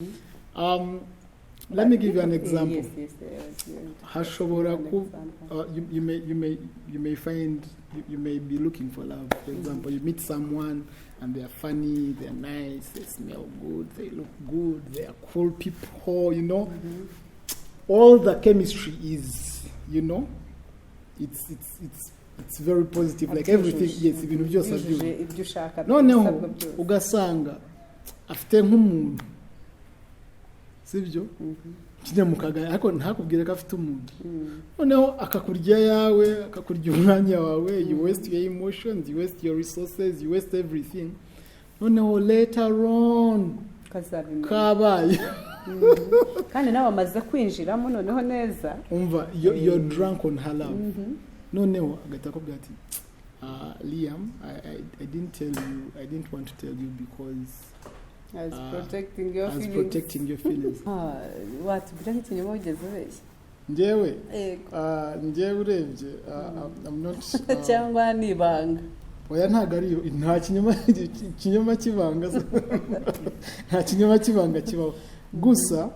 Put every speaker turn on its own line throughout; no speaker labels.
Let me give you an example.
Yes.
Hashobora
An
ku
example.
You may find you may be looking for love. For example, you meet someone and they are funny, they are nice, they smell good, they look good, they are cool people. All the chemistry is, it's very positive, like everything.
Abyujuje.
Yes, ibintu byose
Yujuje
abyujuje.
Ibyo ushaka,
Noneho
ibisabwa byose.
Ugasanga afite nk'umuntu, sibyo? Kijya mu kagari, ariko ntakubwire ko afite umuntu. Noneho akakurya yawe, akakurya umwanya wawe. You waste your emotions, you waste your resources, you waste everything. Noneho later on
Ukazabimenya.
Kabaye.
Kandi nawe amaze kwinjiramo noneho neza.
Umva, you're drunk on her love. Noneho agahita akubwira ati, "Liam, I didn't tell you, I didn't want to tell you because
I was protecting your
I was
feelings."
protecting your feelings."
Ah, watubwira nk'ikinyoma wigeze ubeshya?
Njyewe?
Yego.
Njyewe urebye, I'm not
Cyangwa ni ibanga?
Oya, ntabwo ari, nta kinyoma, ikinyoma kibanga, nta kinyoma kibanga kibaho. Gusa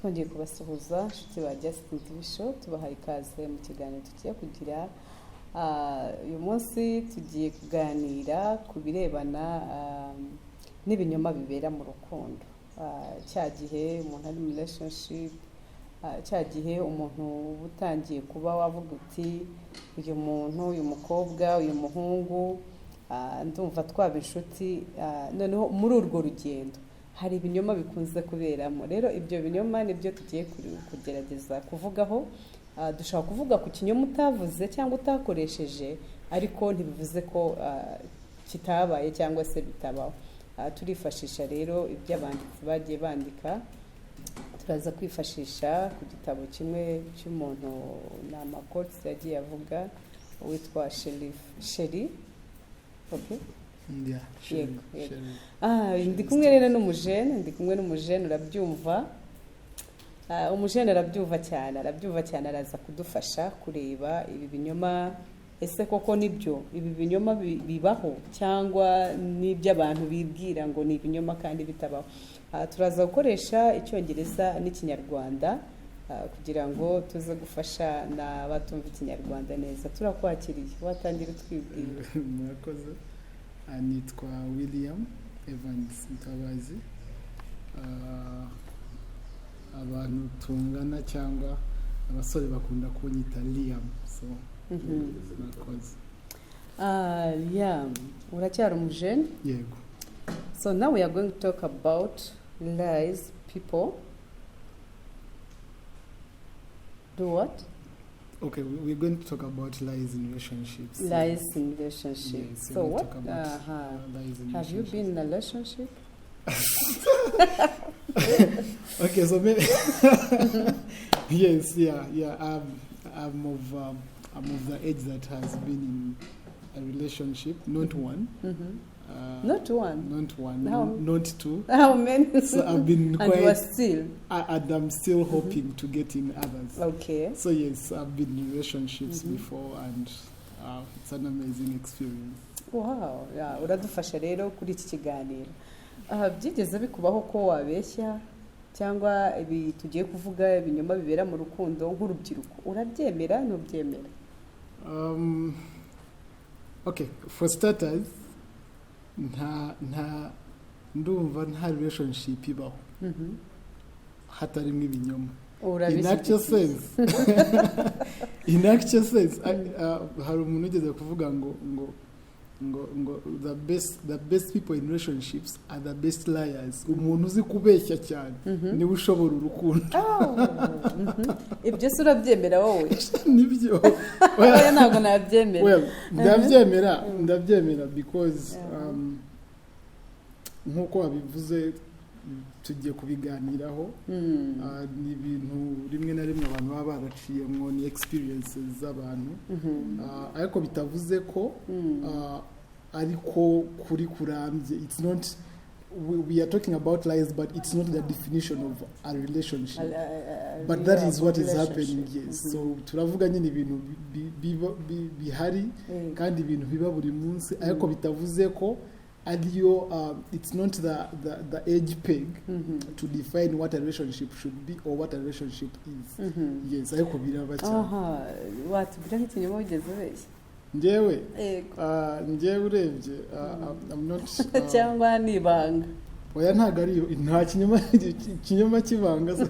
Twongeye kubasuhuza, inshuti ba Justin TV Show. Tubahaye ikaze mu kiganiro tugiye kugira. Uyu munsi tugiye kuganira ku birebana n'ibinyoma bibera mu rukundo. Cya gihe umuntu ari mu relationship, cya gihe umuntu uba utangiye kuba wavuga uti: "Uyu muntu, uyu mukobwa, uyu muhungu, ndumva twaba inshuti." Noneho muri urwo rugendo hari ibinyoma bikunze kuberamo. Rero ibyo binyoma nibyo tugiye kugerageza kuvugaho. Dushobora kuvuga ku kinyoma utavuze cyangwa utakoresheje, ariko ntibivuze ko kitabaye cyangwa se bitabaho. Turifashisha rero ibyo abanditsi bagiye bandika. Turaza kwifashisha ku gitabo kimwe cy'umuntu, ni amakotsi yagiye avuga, witwa Sheri, okay?
Yeah.
Yego.
Sherry.
Ndi kumwe rero n'umujene, ndi kumwe n'umujene, urabyumva. Umujene arabyumva cyane, arabyumva cyane. Araza kudufasha kureba ibi binyoma, ese koko nibyo ibi binyoma bibaho cyangwa n'ibyo abantu bibwira ngo ni ibinyoma kandi bitabaho? Turaza gukoresha Icyongereza n'Ikinyarwanda kugira ngo tuze gufasha n'abatumva Ikinyarwanda neza. Turakwakiriye, watangira utwibwira.
Murakoze. Nitwa William Evans Mutabazi. Abantu tungana cyangwa abasore bakunda kunyita Liam, so murakoze.
Yeah, uracyari umujene.
Yego.
So now we are going to talk about lies people do what?
Okay, we're going to talk about lies in relationships.
Lies in relationships.
Yes, we're
So
going to
what?
talk about lies in
Have you
relationships.
been in a relationship?
Okay, so maybe yes, yeah. I'm of the age that has been in a relationship, not one,
Not one.
Not one,
How-
not two.
How many?
So I've been
And you are
quite,
still
and I'm still hoping to get in others. So yes, I've been in relationships before, and it's an amazing experience.
Wow, yeah, uradufasha rero kuri iki kiganiro. Byigeze bikubaho ko wabeshya, cyangwa ibi tugiye kuvuga, ibinyoma bibera mu rukundo, nk'urubyiruko urabyemera, ntubyemera?
Okay, for starters, nta ndumva nta relationship ibaho hatarimo ibinyoma. In actual
Urabishyigikiye?
sense, in actual sense, hari umuntu ugeze kuvuga ngo the best people in relationships are the best liars. Umuntu uzi kubeshya cyane niwe ushobora urukundo.
Oh. Ibyo se urabyemera wowe?
Nibyo.
Oya, ntabwo nabyemera.
Well, ndabyemera, ndabyemera because nk'uko wabivuze, Tugiye kubiganiraho. Ni ibintu rimwe na rimwe abantu baba baraciyemo, ni experiences z'abantu. Ariko bitavuze ko ariko kuri kurambye. It's not, we are talking about lies, but it's not the definition of a relationship. But that is what is happening, yes. So turavuga nyine ibintu bihari kandi ibintu biba buri munsi, ariko bitavuze ko ariyo, it's not the age peg to define what a relationship should be or what a relationship is. Yes, ariko biraba cyane.
Aha, watubwira nk'ikinyoma wigeze ubeshya?
Njyewe?
Yego.
Njyewe urebye, I'm not
Cyangwa ni ibanga?
Oya, ntabwo ari, nta kinyoma, ikinyoma kibanga,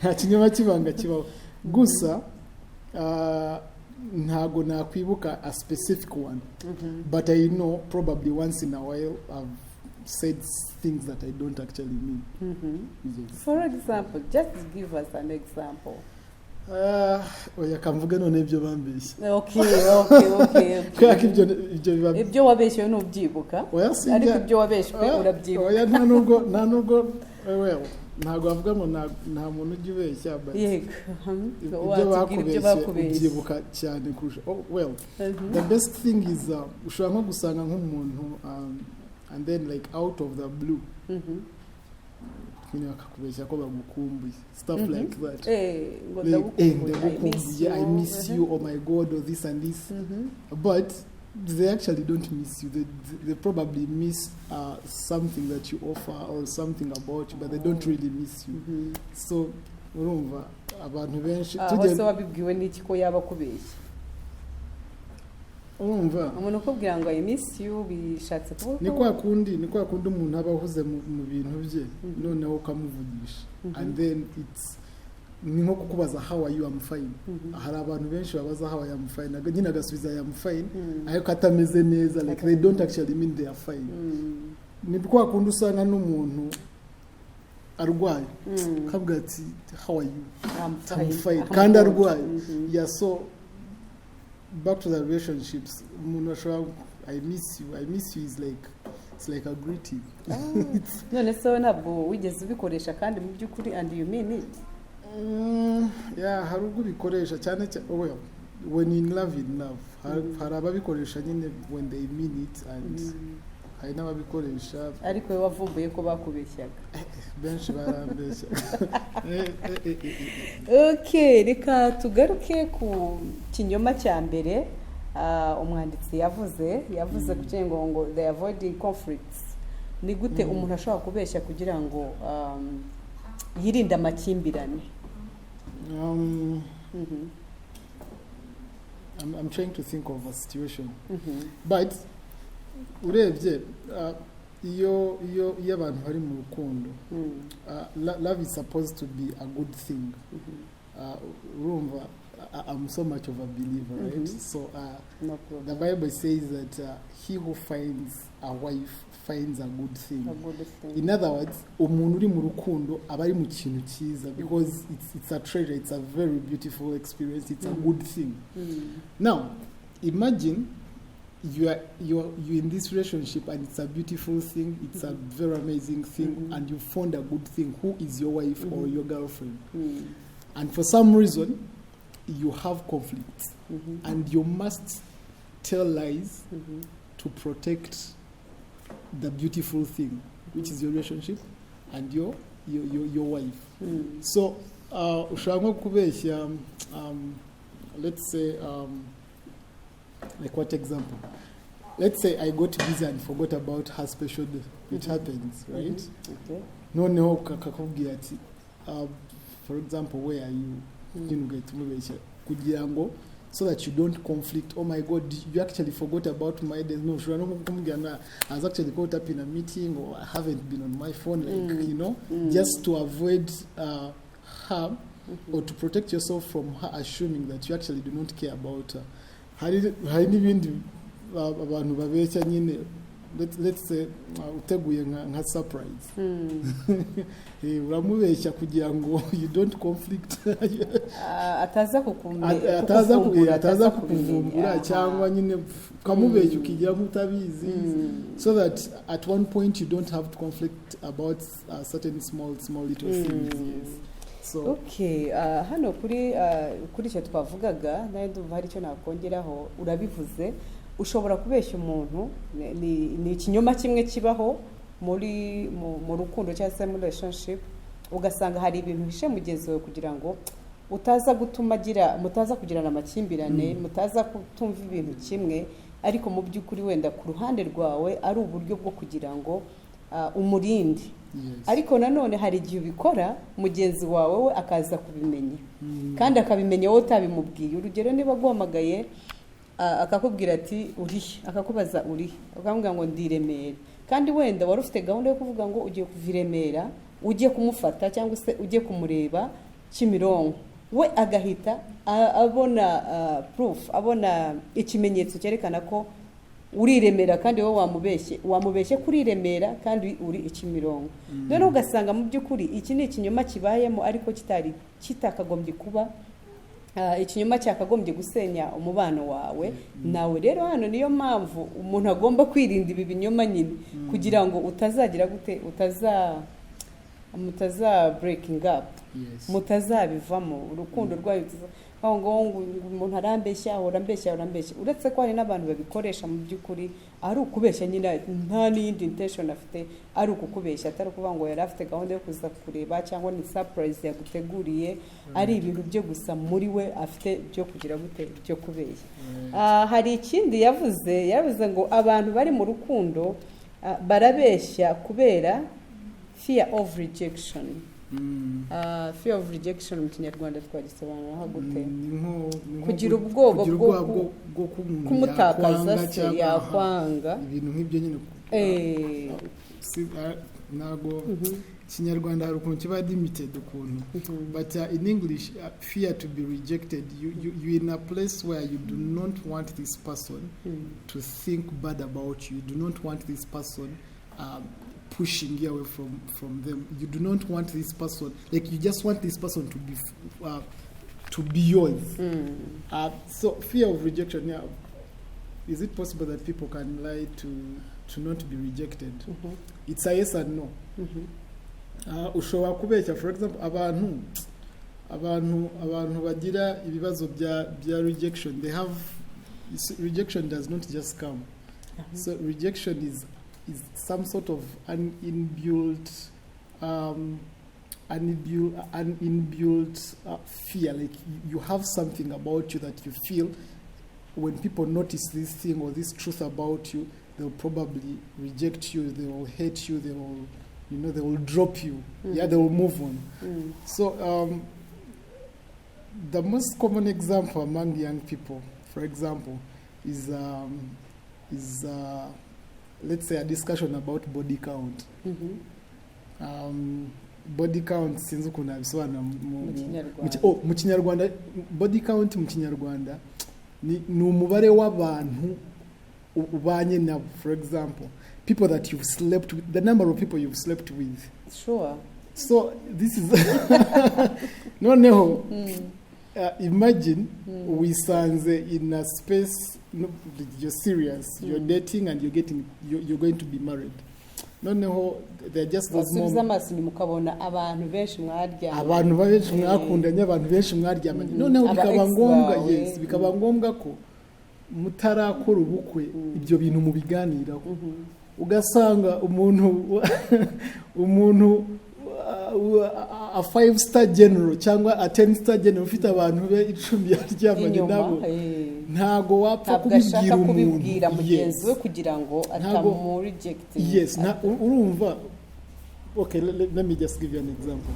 nta kinyoma kibanga kibaho. Gusa ntabwo nakwibuka a specific one, but I know probably once in a while I've said things that I don't actually mean. Yes.
For example, just give us an example.
Oya, kamvuge none ibyo bambeshye.
Okay.
Kubera ko ibyo biba
Ibyo wabeshyewe ntubyibuka?
Oya, sinjya.
Ariko ibyo wabeshywe
Oya,
urabyibuka?
Oya, nta nubwo, well, ntabwo bavuga ngo nta muntu ujya ubeshya, but
Yego.
Ibyo
Watubwira ibyo
bakubeshye
bakubeshye.
ubyibuka cyane kurusha. Oh, well, the best thing is, ushobora nko gusanga nk'umuntu, and then like out of the blue nyine bakakubeshya ko bagukumbuye, stuff like that.
Ngo
Like,
ndagukumbuye,
ndagukumbuye, I miss you, oh my God, or this and this. But they actually don't miss you. They probably miss something that you offer or something about you, but they don't really miss you. So urumva abantu benshi
Aho se wabibwiwe n'iki ko yaba akubeshya?
Urumva,
Umuntu ukubwira ngo "I miss you" bishatse kuvuga
ni kwa kundi umuntu aba ahuze mu bintu bye, noneho ukamuvugisha, and then it's ni nko kukubaza "How are you?" "I'm fine." Hari abantu benshi babaza "How are you?" "I'm fine." Nyine agasubiza "I am fine," ariko atameze neza. Like, they don't actually mean they are fine. Ni kwa kundi usanga n'umuntu arwaye, akavuga ati "How are you?"
"I'm
"I'm
fine."
fine."
I'm
Kandi
good.
arwaye. Yeah, so back to the relationships, umuntu ashobora "I miss you." "I miss you" is like, it's like a greeting.
Ah, none se wowe ntabwo wigeze ubikoresha kandi mu by'ukuri, and you mean it?
Yeah, hari ubwo ubikoresha cyane cyane, well, when in love, in love. Hari ababikoresha nyine when they mean it, and hari n'ababikoresha
Ariko wowe wavumbuye ko bakubeshyaga?
Benshi barambeshya. Eh, eh, eh, eh.
Okay, reka tugaruke ku kinyoma cya mbere. Umwanditsi yavuze ku kintu ngo the avoiding conflicts. Ni gute umuntu ashobora kubeshya kugira ngo yirinde amakimbirane?
I'm trying to think of a situation, but urebye, iyo abantu bari mu rukundo, love is supposed to be a good thing. Urumva, I'm so much of a believer, right? So
No problem.
the Bible says that he who finds a wife finds a good thing.
A good thing.
In other words, umuntu uri mu rukundo aba ari mu kintu cyiza, because it's a treasure, it's a very beautiful experience, it's a good thing. Now imagine you're in this relationship and it's a beautiful thing, it's a very amazing thing, and you found a good thing who is your wife or your girlfriend, and for some reason you have conflicts and you must tell lies to protect the beautiful thing, which is your relationship and your wife. So ushobora nko kubeshya, let's say, like what example? Let's say I got busy and forgot about her special day. It happens, right?
Okay.
Noneho kakakubwira ati, for example, "Where are you?" Nyine ugahita umubeshya kugira ngo so that you don't conflict. "Oh my God, you actually forgot about my day." No, ushobora no kumubwira na "I was actually caught up in a meeting" or "I haven't been on my phone," like, just to avoid her or to protect yourself from her assuming that you actually do not care about her. Hari n'ibindi abantu babeshya nyine. let's say uteguye nka surprise. Uramubeshya kugira ngo you don't conflict.
Ataza
ataza
kukuvumbura,
ataza
kubimenya.
Kukuvumbura cyangwa nyine ukamubeshya ukigira nk'utabizi, so that at one point you don't have to conflict about certain small small little things, yes. So
Okay, hano kuri icyo twavugaga, nawe ndumva hari icyo nakongeraho. Urabivuze, ushobora kubeshya umuntu, ni ikinyoma kimwe kibaho muri mu rukundo cyangwa se muri relationship, ugasanga hari ibintu uhishe mugenzi wawe kugira ngo utaza gutuma agira, mutaza kugirana amakimbirane, mutaza kutumva ibintu kimwe, ariko mu by'ukuri wenda ku ruhande rwawe ari uburyo bwo kugira ngo umurinde. Ariko nanone hari igihe ubikora, mugenzi wawe we akaza kubimenya, kandi akabimenya wowe utabimubwiye. Urugero, niba aguhamagaye, akakubwira ati: "Urihe?" Akakubaza: "Urihe?" Ukamubwira ngo: "Ndi i Remera," kandi wenda wari ufite gahunda yo kuvuga ngo ugiye kuva i Remera ujye kumufata cyangwa se ujye kumureba Kimironko, we agahita abona proof, abona ikimenyetso cyerekana ko uri i Remera, kandi wowe wamubeshye kuri i Remera kandi uri i Kimironko. Noneho ugasanga mu by'ukuri iki ni ikinyoma kibayemo, ariko kitari kitakagombye kuba ikinyoma cyakagombye gusenya umubano wawe nawe. Rero hano niyo mpamvu umuntu agomba kwirinda ibi binyoma nyine, kugira ngo utazagira gute, mutaza breaking up, mutazabivamo urukundo rwayo, aho ngo umuntu arambeshya, ahora ambeshya, ahora ambeshya. Uretse ko hari n'abantu babikoresha mu by'ukuri ari ukubeshya nyine, nta n'iyindi intention afite, ari ukukubeshya, atari ukuvuga ngo yari afite gahunda yo kuza kureba cyangwa ni surprise yaguteguriye, ari ibintu byo gusa muri we afite byo kugira gute, byo kubeshya. Hari ikindi yavuze, yavuze ngo abantu bari mu rukundo barabeshya kubera fear of rejection. Fear of rejection mu Kinyarwanda twagisobanura gute?
Ni nko
Kugira ubwoba
kugira
bwo
ubwoba bwo ko umuntu
kumutakaza
yakwanga
se
cyangwa
yakwanga.
Ibintu nk'ibyo nyine. Ntabwo Ikinyarwanda hari ukuntu kiba limited ukuntu, but in English, fear to be rejected. You in a place where you do not want this person to think bad about you. You do not want this person pushing you away from them. You do not want this person, like, you just want this person to be yours. So fear of rejection, yeah. Is it possible that people can lie to not be rejected? It's a yes and no. Ushobora kubeshya, for example, abantu bagira ibibazo bya rejection, they have, you see, rejection does not just come. So rejection is some sort of an inbuilt fear, like you have something about you that you feel when people notice this thing or this truth about you, they'll probably reject you, they will hate you, they will you know they will drop you, yeah, they will move on. So the most common example among young people, for example, is, let's say, a discussion about body count. Body count, sinzi ukuntu nabisobanura
Mu Kinyarwanda.
Oh, mu Kinyarwanda, body count mu Kinyarwanda ni umubare w'abantu ubanye nabo, for example, people that you've slept with, the number of people you've slept with. So this is, noneho imagine wisanze in a space, no, you're serious, you're dating and you're going to be married. Noneho they're just those
Wasubiza
moments
amaso inyuma ukabona abantu benshi mwaryamye.
Abantu benshi mwakundanye, abantu benshi mwaryamanye. Noneho
Aba
bikaba
ex
ngombwa
bawe.
Yes, bikaba ngombwa ko mutarakora ubukwe ibyo bintu mubiganiraho, ugasanga umuntu a five star general cyangwa a 10 star general ufite abantu be 10 yaryamanye
Inyuma,
nabo, ntago wapfa
ntabwo ashaka
kubibwira umuntu.
Kubibwira mugenzi we kugira ngo atamurejectinga.
Yes, urumva, okay, let me just give you an example.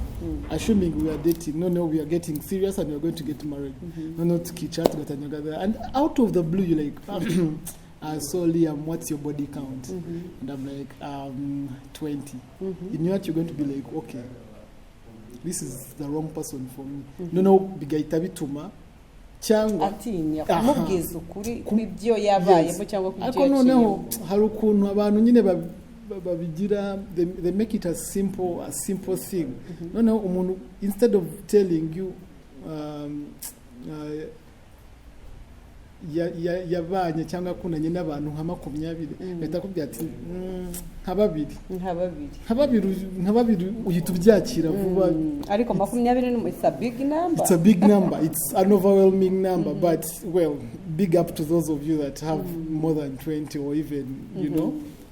Assuming we are dating, no, we are getting serious and we are going to get married. No, tukicara tugatangira, and out of the blue you're like, "So Liam, what's your body count?" And I'm like, "20." In your heart you're going to be like, "Okay, this is the wrong person for me." No, bigahita bituma Cyangwa
atinya
Aha.
kumubwiza ukuri kw'ibyo yabayemo cyangwa kw'ibyo
Ariko noneho
yaciyemo.
hari ukuntu abantu nyine babigira, they make it a simple thing. Noneho umuntu, instead of telling you yabanye cyangwa akundanye n'abantu nka 20, bahita akubwira ati "Nka babiri."
Nka babiri.
Nka babiri, nka babiri uhita ubyakira vuba.
Ariko 20 it's a big number.
It's a big number. It's an overwhelming number. But well, big up to those of you that have more than 20 or even.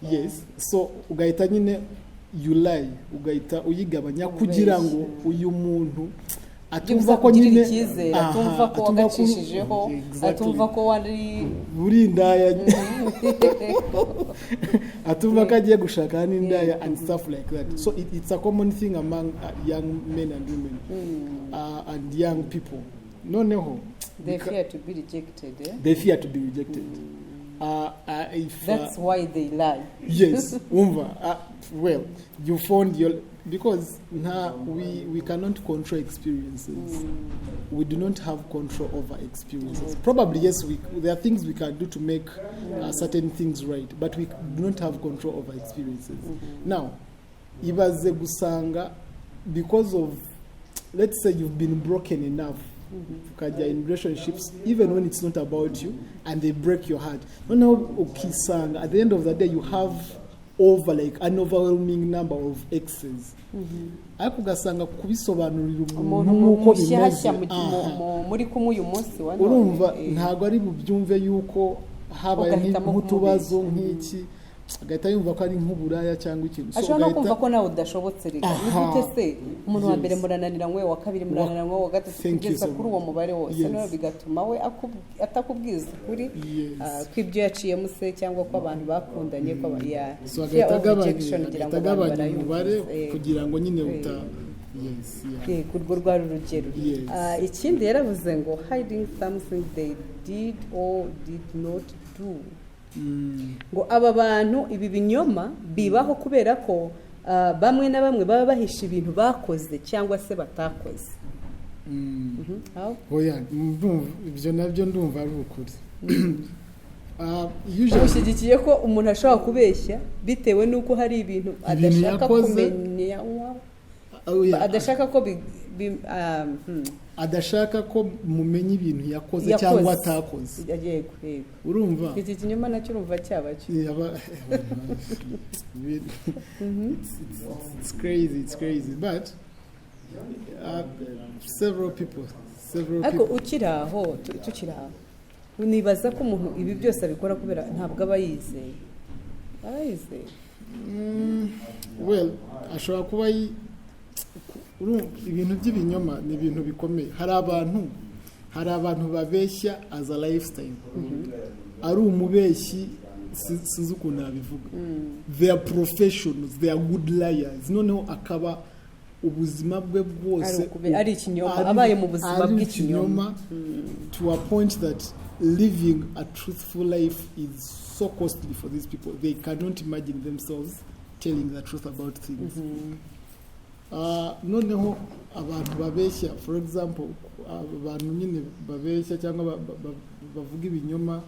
Yes. So ugahita nyine you lie, ugahita uyigabanya kugira ngo uyu muntu atumva ko
kugirira
nyine
icyizere,
Aha,
atumva ko
atumva ko-
wagacishijeho, atumva ko wari
uri indaya, atumva ko agiye gushaka n'indaya and stuff like that. So it's a common thing among young men and women and young people. Noneho
They fear to be rejected, eh?
They fear to be rejected. If
That's why they lie.
Yes, umva, well, you found your, because now we cannot control experiences. We do not have control over experiences. Probably yes, we there are things we can do to make certain things right, but we do not have control over experiences. Now, ibaze gusanga because of, let's say, you've been broken enough, ukajya in relationships even when it's not about you and they break your heart. Noneho ukisanga at the end of the day you have over, like, an overwhelming number of exes, ariko ugasanga kubisobanurira umuntu
umuntu
nk'uko bimeze
mushyashya
aha.
muri kumwe uyu munsi wa none,
Urumva, ntabwo ari bubyumve yuko habaye
Ugahitamo
nk'utubazo
kumubeshya.
nk'iki, agahita yumva ko ari nk'uburaya cyangwa ikintu. So
Ashobora no
ugahita-
kumva ko nawe udashobotse reka. Ni gute se umuntu wa mbere murananiranywe, uwa kabiri murananiranywe, uwa gatatu,
Thank you
kugeza
so
kuri uwo mubare wose? Noneho bigatuma we atakubwiza ukuri kw'ibyo yaciyemo se, cyangwa ko abantu bakundanye, ko ya
So
fear
agahita
of
agabanya
rejection, ngira ngo
agahita
abantu
agabanya umubare
barayumvise.
Kugira ngo nyine uta, yes, yeah.
Yego, urwo rwari urugero.
Yes.
Ikindi yaravuze ngo hiding something they did or did not do. Ngo aba bantu, ibi binyoma bibaho kubera ko bamwe na bamwe baba bahisha ibintu bakoze cyangwa se batakoze. Aho?
Oya, ndumva ibyo nabyo ndumva ari ukuri. Usually
Ushyigikiye ko umuntu ashobora kubeshya bitewe n'uko hari ibintu
Ibintu
adashaka
yakoze.
kumenya,
Oya,
adashaka ko
adashaka ko mumenya ibintu yakoze
Yakoze.
cyangwa atakoze.
Yego.
Urumva?
Iki kinyoma nacyo urumva cyaba cyo?
It's crazy, it's crazy, but several people, several
Ariko
people.
ukiri aho, tukiri aho, nibaza ko umuntu ibi byose abikora kubera ntabwo aba yizeye, aba yizeye.
Well, ashobora kuba urumva, ibintu by'ibinyoma ni ibintu bikomeye. Hari abantu babeshya as a lifestyle, ari umubeshyi, sinzi ukuntu nabivuga. They are professionals, they are good liars. Noneho akaba ubuzima bwe bwose
Ari ikinyoma, abaye mu buzima
ari
bw'ikinyoma.
ikinyoma, to a point that living a truthful life is so costly for these people. They cannot imagine themselves telling the truth about things. Noneho abantu babeshya, for example, abantu nyine babeshya cyangwa bavuga ibinyoma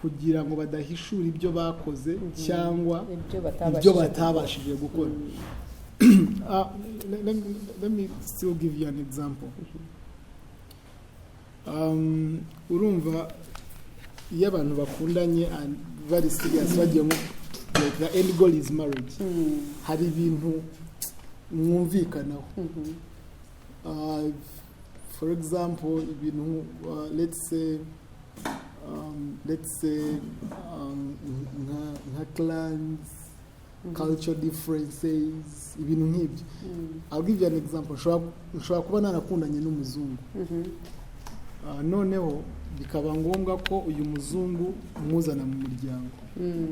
kugira ngo badahishura ibyo bakoze cyangwa
ibyo
ibyo
batabashije
batabashije gukora. Let me still give you an example. Urumva iyo abantu bakundanye and very serious, bagiye mu, like, the end goal is marriage, hari ibintu mwumvikanaho. For example, ibintu, let's say nka clans, culture differences, ibintu nk'ibyo. I'll give you an example. Nshobora kuba narakundanye n'umuzungu. Noneho bikaba ngombwa ko uyu muzungu umuzana mu muryango.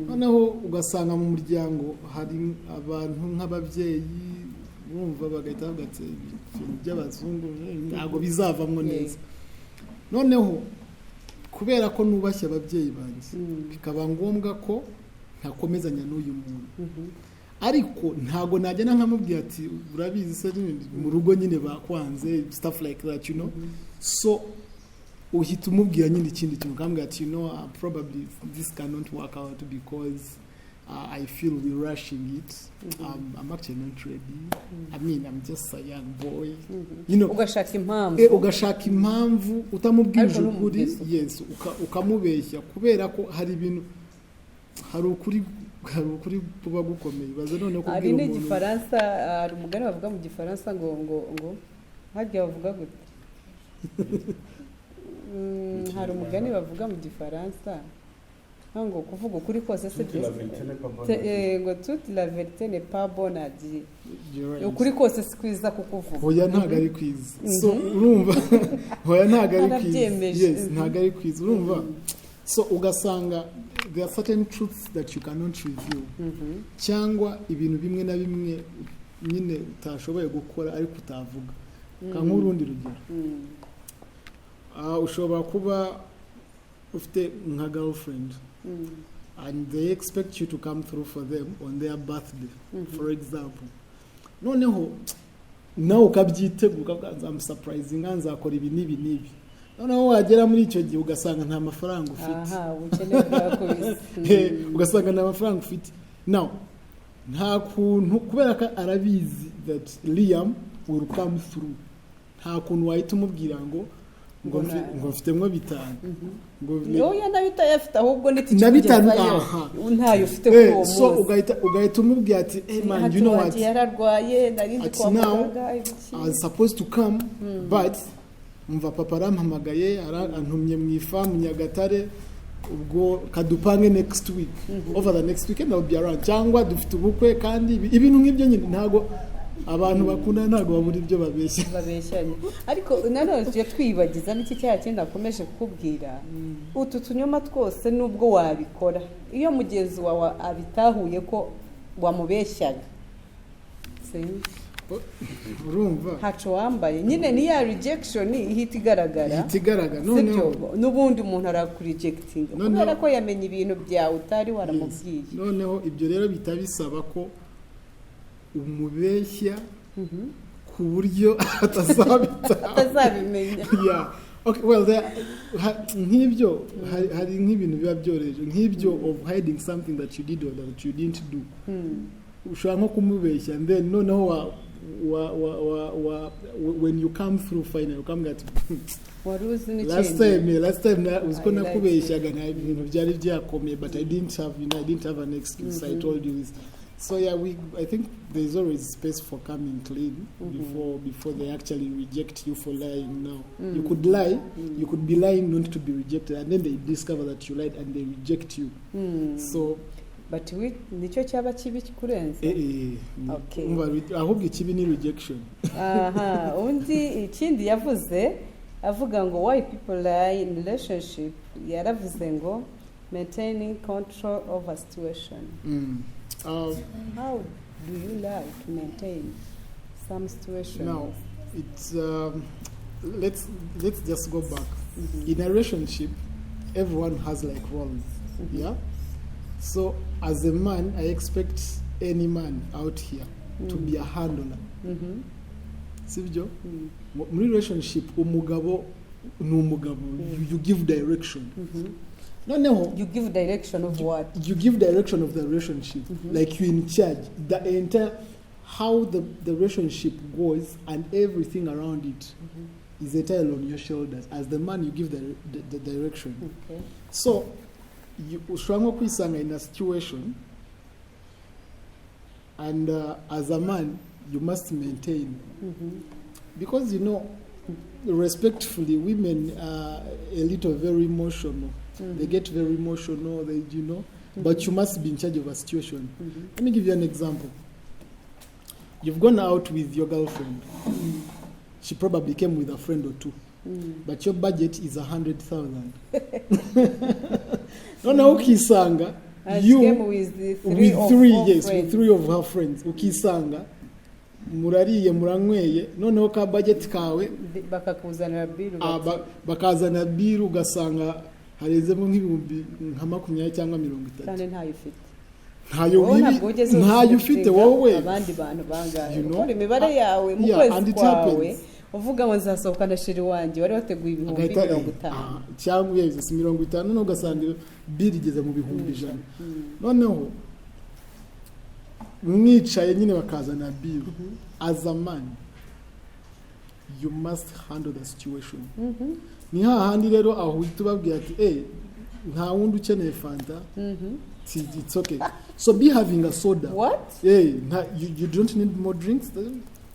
Noneho ugasanga mu muryango hari abantu nk'ababyeyi bumva, bagahita bavuga ati ibintu by'abazungu ntabwo bizavamo neza. Noneho kubera ko nubashye ababyeyi banjye, bikaba ngombwa ko ntakomezanya n'uyu muntu, ariko ntabwo nagenda nkamubwira ati urabizi se n'ibindi, mu rugo nyine bakwanze, stuff like that. So Uhita umubwira nyine ikindi kintu, ukambwira ati, "Probably this cannot work out because I feel we're rushing it. I'm actually not ready. I mean, I'm just a young boy."
Ugashaka impamvu.
Ugashaka impamvu utamubwije
Ariko
ukuri.
ntumubwize ukuri.
Yes, ukamubeshya kubera ko hari ibintu, hari ukuri kuba gukomeye. Baza noneho
Hari
kubwira umuntu.
n'igifaransa, hari umugani bavuga mu Gifaransa ngo harya bavuga gute? Hari umugani bavuga mu Gifaransa ngo kuvuga ukuri kose se
Toute la vérité n'est pas bonne.
Ngo toute la vérité n'est pas bonne à dire.
You're right.
Ukuri kose si kwiza kukuvuga.
Oya, ntabwo ari kwiza. So urumva, oya, ntabwo ari kwiza.
Arabyemeje.
Yes, ntabwo ari kwiza, urumva. So ugasanga there are certain truths that you cannot reveal, cyangwa ibintu bimwe na bimwe nyine utashoboye gukora ariko utavuga. Nka nk'urundi rugero, ushobora kuba ufite nka girlfriend and they expect you to come through for them on their birthday, for example. Noneho nawe ukabyitegura, ukavuga nzamusurprisinga, nzakora ibi n'ibi n'ibi. Noneho wagera muri icyo gihe ugasanga nta mafaranga ufite.
Aha ubukene bwakubise.
Ugasanga nta mafaranga ufite. Now nta kuntu, kubera ko arabizi that Liam will come through, nta kuntu wahita umubwira ngo ngo mfitemwo 5 ngo
Oya, nayo utayafite, ahubwo
Na 5,
nitikugezayo
aha.
ntayo ufite kuri uwo
So
munsi.
ugahita umubwira ati, "Hey man, you know what?"
Yararwaye, narindi
Ati
kwa
now,
muganga, ibiki.
I was supposed to come, but umva, papa arampamagaye, antumye mu ifamu Nyagatare, ubwo kadupange next week, over the next weekend I'll be around, cyangwa dufite ubukwe kandi ibintu nk'ibyo nyine. Ntabwo abantu bakundana ntabwo babura ibyo babeshya.
Babeshyanye. Ariko nanone tujya twibagiza n'iki cyaha kindi nakomeje kukubwira: utu tunyoma twose, nubwo wabikora, iyo mugenzi wawe abitahuye ko wamubeshyaga, sinzi.
Urumva.
Ntaco wambaye nyine, ni ya rejection ihita igaragara.
Ihita igaragara.
Sibyo?
Noneho
N'ubundi umuntu arakurejectinga kubera ko yamenye ibintu byawe utari waramubwiye.
Noneho ibyo rero bihita bisaba ko umubeshya ku buryo atazabitaho.
Atazabimenya.
Yeah. Okay, well, nk'ibyo hari nk'ibintu biba byoroheje nk'ibyo of hiding something that you did or that you didn't do. Ushobora nko kumubeshya and then noneho wa when you come through finally, ukamubwira ati,
Wari uzi
"Last
n'ikindi.
time, last time uzi ko
I like
nakubeshyaga, nta ibintu byari byakomeye, but I didn't have you know, I didn't have an excuse. I told you this." So yeah, we I think there's always space for coming clean before they actually reject you for lying. Now you could lie, you could be lying not to be rejected, and then they discover that you lied and they reject you. So
But we nicyo cyaba kibi kurenza. Okay.
Umva, ahubwo ikibi ni rejection.
Aha undi ikindi yavuze, avuga ngo why people lie in relationship, yaravuze ngo maintaining control over situation. How do you lie to maintain some situations?
Now it's let's just go back. In a relationship, everyone has like roles. Yeah, so as a man, I expect any man out here to be a handler, sibyo? Muri relationship umugabo ni umugabo. You give direction. Noneho
You give direction of what?
You give direction of the relationship, like you're in charge, the entire how the relationship goes and everything around it is entirely on your shoulders. As the man, you give the direction. So ushobora nko kwisanga in a situation and as a man you must maintain because respectfully, women are a little very emotional. They get very emotional, they but you must be in charge of a situation. Let me give you an example. You've gone out with your girlfriend. She probably came with a friend or two, but your budget is 100,000. Noneho ukisanga
And she
you
came with the three
with
or
three
four
yes, with
friends.
three of her friends. Ukisanga murariye, muranyweye, noneho ka budget kawe
Bakakuzanira bill.
Bakazana bill, ugasanga harezemo nk'ibihumbi nka 20 cyangwa 30.
Kandi ntayo ufite.
Ntayo.
Wowe ntabwo wigeze
Ntayo ufite
uselectinga
wowe.
Abandi bantu bangahe?
You know?
Ukora imibare yawe mu
Yeah,
kwezi
and it
kwawe
happens.
Uvuga ngo nzasohokana chéri wanjye, wari wateguye ibihumbi
Agahita,
50.
Ah, cyangwa yes, si 50, noneho ugasanga bill igeze mu 100,000. Noneho mwicaye nyine bakazana bill, as a man you must handle the situation. Ni hahandi rero aho uhita ubabwira ati: "Eh, nta wundi ukeneye fanta? It's okay, so be having a soda."
What?
Hey, you don't need more drinks.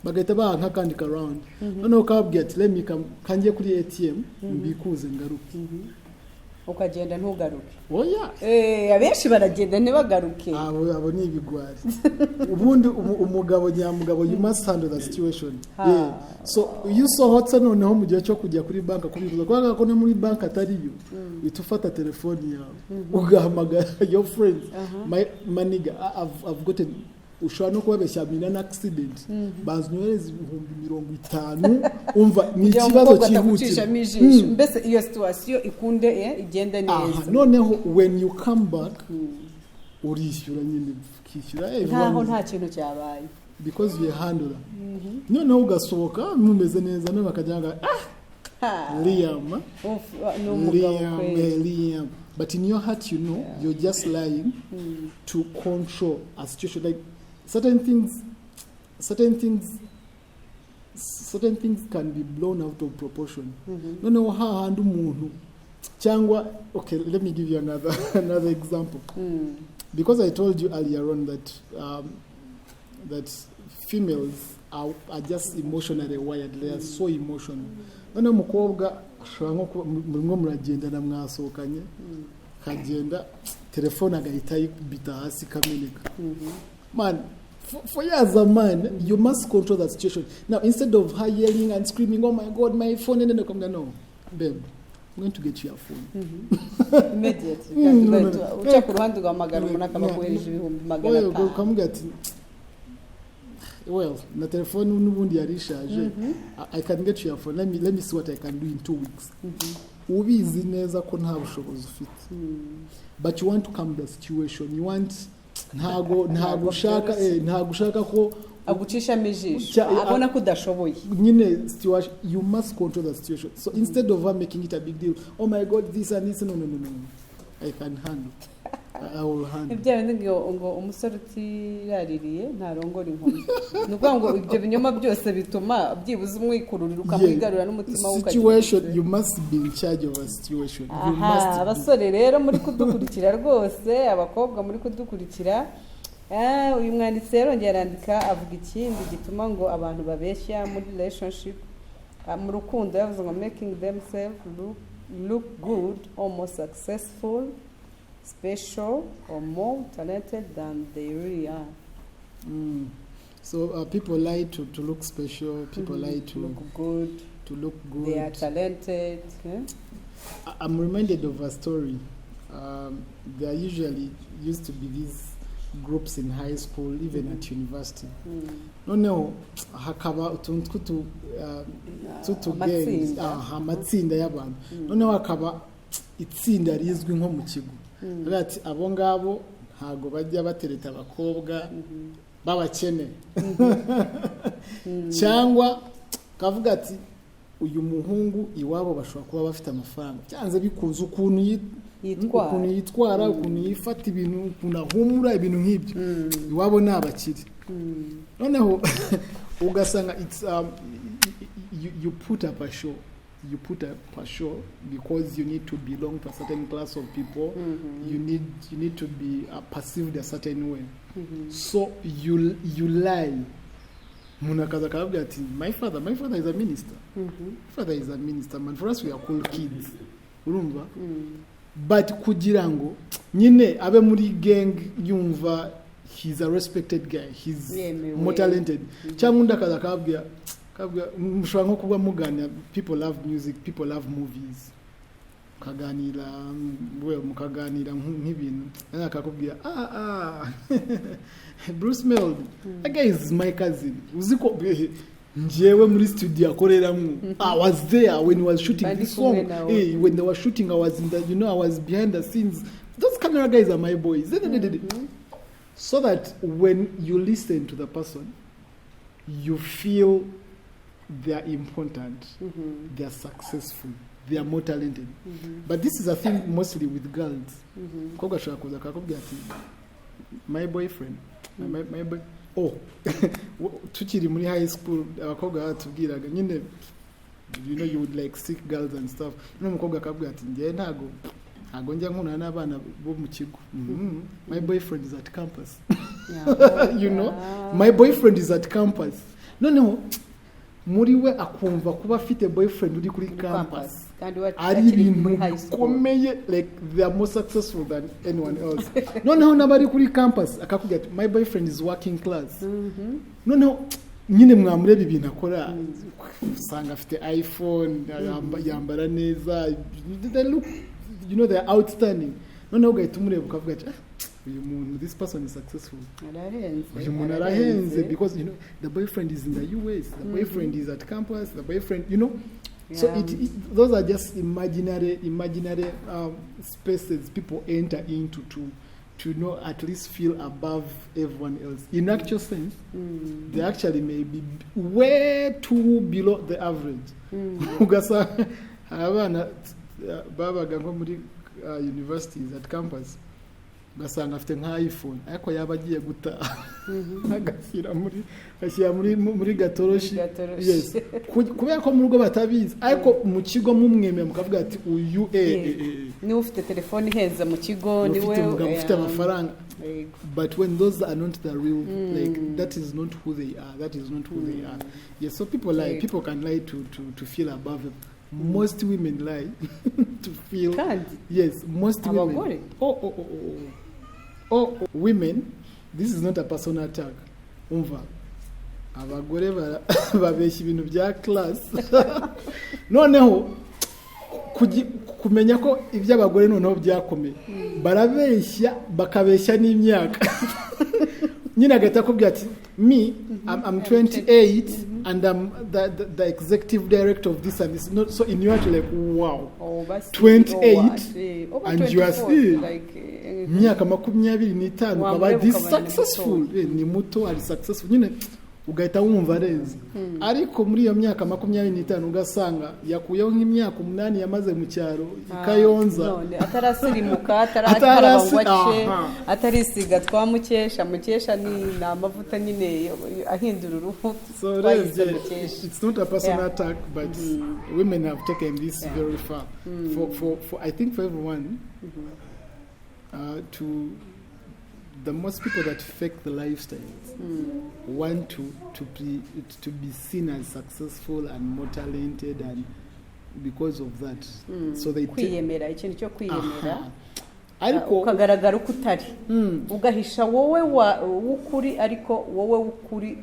Bagahita baha nk'akandi ka round, noneho ukababwira ati: "Let me come, kangiye kuri ATM mbikuze ngaruke."
Ukagenda ntugaruke.
Oya.
Abenshi baragenda ntibagaruke.
Abo ni ibigwari. Ubundi umugabo nyamugabo, you must handle the situation. Yeah. So iyo usohotse noneho mu gihe cyo kujya kuri banki kubikuza, kubera ko no muri banki atariyo, uhita ufata telefoni yawe ugahamagara your friends: "My nigga, I've gotten..." Ushobora no kubabeshya mina an accident, banyohereza 50,000, umva ni
Kugira ngo
ikibazo
umukobwa
cyihutirwa.
atagucishamo ijisho, mbese iyo situation ikunde igende neza.
Noneho when you come back, urishyura nyine, ukishyura
nkaho nta kintu cyabaye.
Because you handle. Noneho ugasohoka mumeze neza, none bakajya ngo: "Ah, Liam."
Uf, ni umugabo
Liam,
kweli.
Liam. But in your heart you know you're just lying to control a situation. Like certain things can be blown out of proportion. Noneho hahandi umuntu cyangwa, okay, let me give you another example, because I told you earlier on that females are just emotionally wired. They are so emotional. Noneho umukobwa ashobora nko kuba murimo muragendana, mwasohokanye, akagenda telefone agahita ayikubita hasi ikameneka. Man, for you as a man, you must control that situation. Now, instead of her yelling and screaming, "Oh my God, my phone," and then come, "No, babe, I'm going to get you a phone."
Immediately.
No.
Uca ku ruhande ugahamagara umuntu akabakohereje ibihumbi magana
Oya,
atanu.
ukamubwira ati: "Well, na telefone n'ubundi yari ishaje. I can get you a phone. Let me see what I can do in 2 weeks." Ubizi neza ko nta bushobozi ufite, but you want to calm the situation. You want, ntago
Ntabwo
ushaka
byoroshye.
Ntago ushaka ko
agucishamo ijisho, abona ko udashoboye.
Nyine situation, you must control the situation. So instead of her making it a big deal, "Oh my God, this and this," No, I can handle. I will handle."
Bya bindi ngo umusore utiraririye ntarongora inkumi. Ni ukuvuga ngo ibyo binyoma byose bituma byibuze umwikururira, ukamwigarura n'umutima we ukagira
Situation, you must be in charge of a situation. You must
Aha,
be.
Abasore rero muri kudukurikira rwose, abakobwa muri kudukurikira, uyu mwanditsi yarongeye arandika avuga ikindi gituma ngo abantu babeshya muri relationship, mu rukundo. Yavuze ngo making themselves look good or more successful, special or more talented than they really are.
So people lie to look special. People lie to
look good,
to look good.
They are talented, eh?
I'm reminded of a story. There usually used to be these groups in high school, even at university. Noneho hakaba utuntu tw'utu gangs,
Amatsinda.
Aha, amatsinda y'abantu. Noneho hakaba itsinda rizwi nko mu kigo. Baravuga ati: "Abo ngabo ntago bajya batereta abakobwa b'abakene," cyangwa kavuga ati: "Uyu muhungu iwabo bashobora kuba bafite amafaranga byanze bikunze, ukuntu
Yitwara.
ukuntu yitwara, ukuntu yifata ibintu, ukuntu ahumura ibintu nk'ibyo, iwabo ni abakire." Noneho ugasanga it's you put up a show. You put up a show because you need to belong to a certain class of people. You need to be perceived a certain way, so you lie. Umuntu akaza akababwira ati: My father is a minister. My father is a minister, man. For us, we are cool kids." Urumva, but kugira ngo nyine abe muri gang, yumva he's a respected guy, he's
Yemewe.
more talented. Cyangwa undi akaza akababwira, mushobora nko kuba muganira, people love music, people love movies, mukaganira, well, mukaganira nk'ibintu, nawe akakubwira: "Ah ah, Bruce Melody, that guy is my cousin. Uzi ko njyewe muri studio akoreramo, I was there when he was shooting
Bandi
this song.
Kumwe nawe.
Hey, when they were shooting, I was in the you know I was behind the scenes. Those camera guys are my boys." So that when you listen to the person, you feel They are important, they are successful, they are more talented. But this is a thing mostly with girls. Umukobwa ashobora kuza akakubwira ati, "My boyfriend, my boy." Oh, tukiri muri high school, abakobwa batubwiraga nyine, you would like sick girls and stuff. N'umukobwa akabwira ati, "Njyewe ntago njya nkundana n'abana bo mu kigo. My boyfriend is at campus." "My boyfriend is at campus." Noneho muri we akumva kuba afite boyfriend uri kuri
Muri
campus
kandi
ari
akiri
ibintu
muri high school.
bikomeye, like they are more successful than anyone else. Noneho n'abari kuri campus akakubwira ati, "My boyfriend is working class." Noneho nyine mwamureba ibintu akora, usanga afite iPhone, yambara neza, they look, they are outstanding. Noneho ugahita umureba ukavuga ati, "Ah, uyu muntu, this person is successful."
Arahenze.
Uyu muntu arahenze because the boyfriend is in the US, the boyfriend is at campus, the boyfriend. So those are just imaginary spaces people enter into to know, at least feel above everyone else. In actual sense, they actually may be way too below the average. Ugasanga hari abana babaga nko muri universities at campus, ugasanga afite nka iPhone, ariko yaba agiye gutaha agashyira muri gatoroshi.
Gatoroshi.
Yes. Kubera ko mu rugo batabizi, ariko mu kigo mumwemera mukavuga ati, "Uyu
Niwe ufite telefone ihenze mu kigo,
ufite
niwe
umugabo ufite amafaranga." But when those are not the real, like, that is not who they are, that is not who they are. Yes, so people lie. People can lie to feel above it. Most women lie to feel
Kandi
Yes, most women.
Abagore?
Oh, women, this is not a personal attack. Umva, abagore babeshya ibintu bya class. Noneho kumenya ko iby'abagore noneho byakomeye, barabeshya, bakabeshya n'imyaka nyine. Agahita akubwira ati, "Me, I'm 28 and I'm the executive director of this and this." No, so in your like, wow.
Oba si-
28
oba
and you are
24,
still
like,
imyaka 25 ukaba
Wamureba
this
ukabona ni
successful.
muto.
Ni muto, ari successful nyine, ugahita wumva arenze. Ariko muri iyo myaka 25 ugasanga yakuyeho nk'imyaka 8 yamaze mu cyaro i Kayonza.
None atarasirimuka, atarakaraba ngo ace,
Aha.
atarisiga twa mukesha. Mukesha ni amavuta nyine ahindura uruhu,
So
twayise
urebye,
mukesha.
It's not a personal attack, but women have taken this very far. For I think for everyone, to the most people that fake the lifestyles want to be seen as successful and more talented, and because of that, so they take
Kwiyemera, ikintu cyo kwiyemera.
Aha. Ariko
ukagaragara uko utari, ugahisha wowe w'ukuri, ariko wowe w'ukuri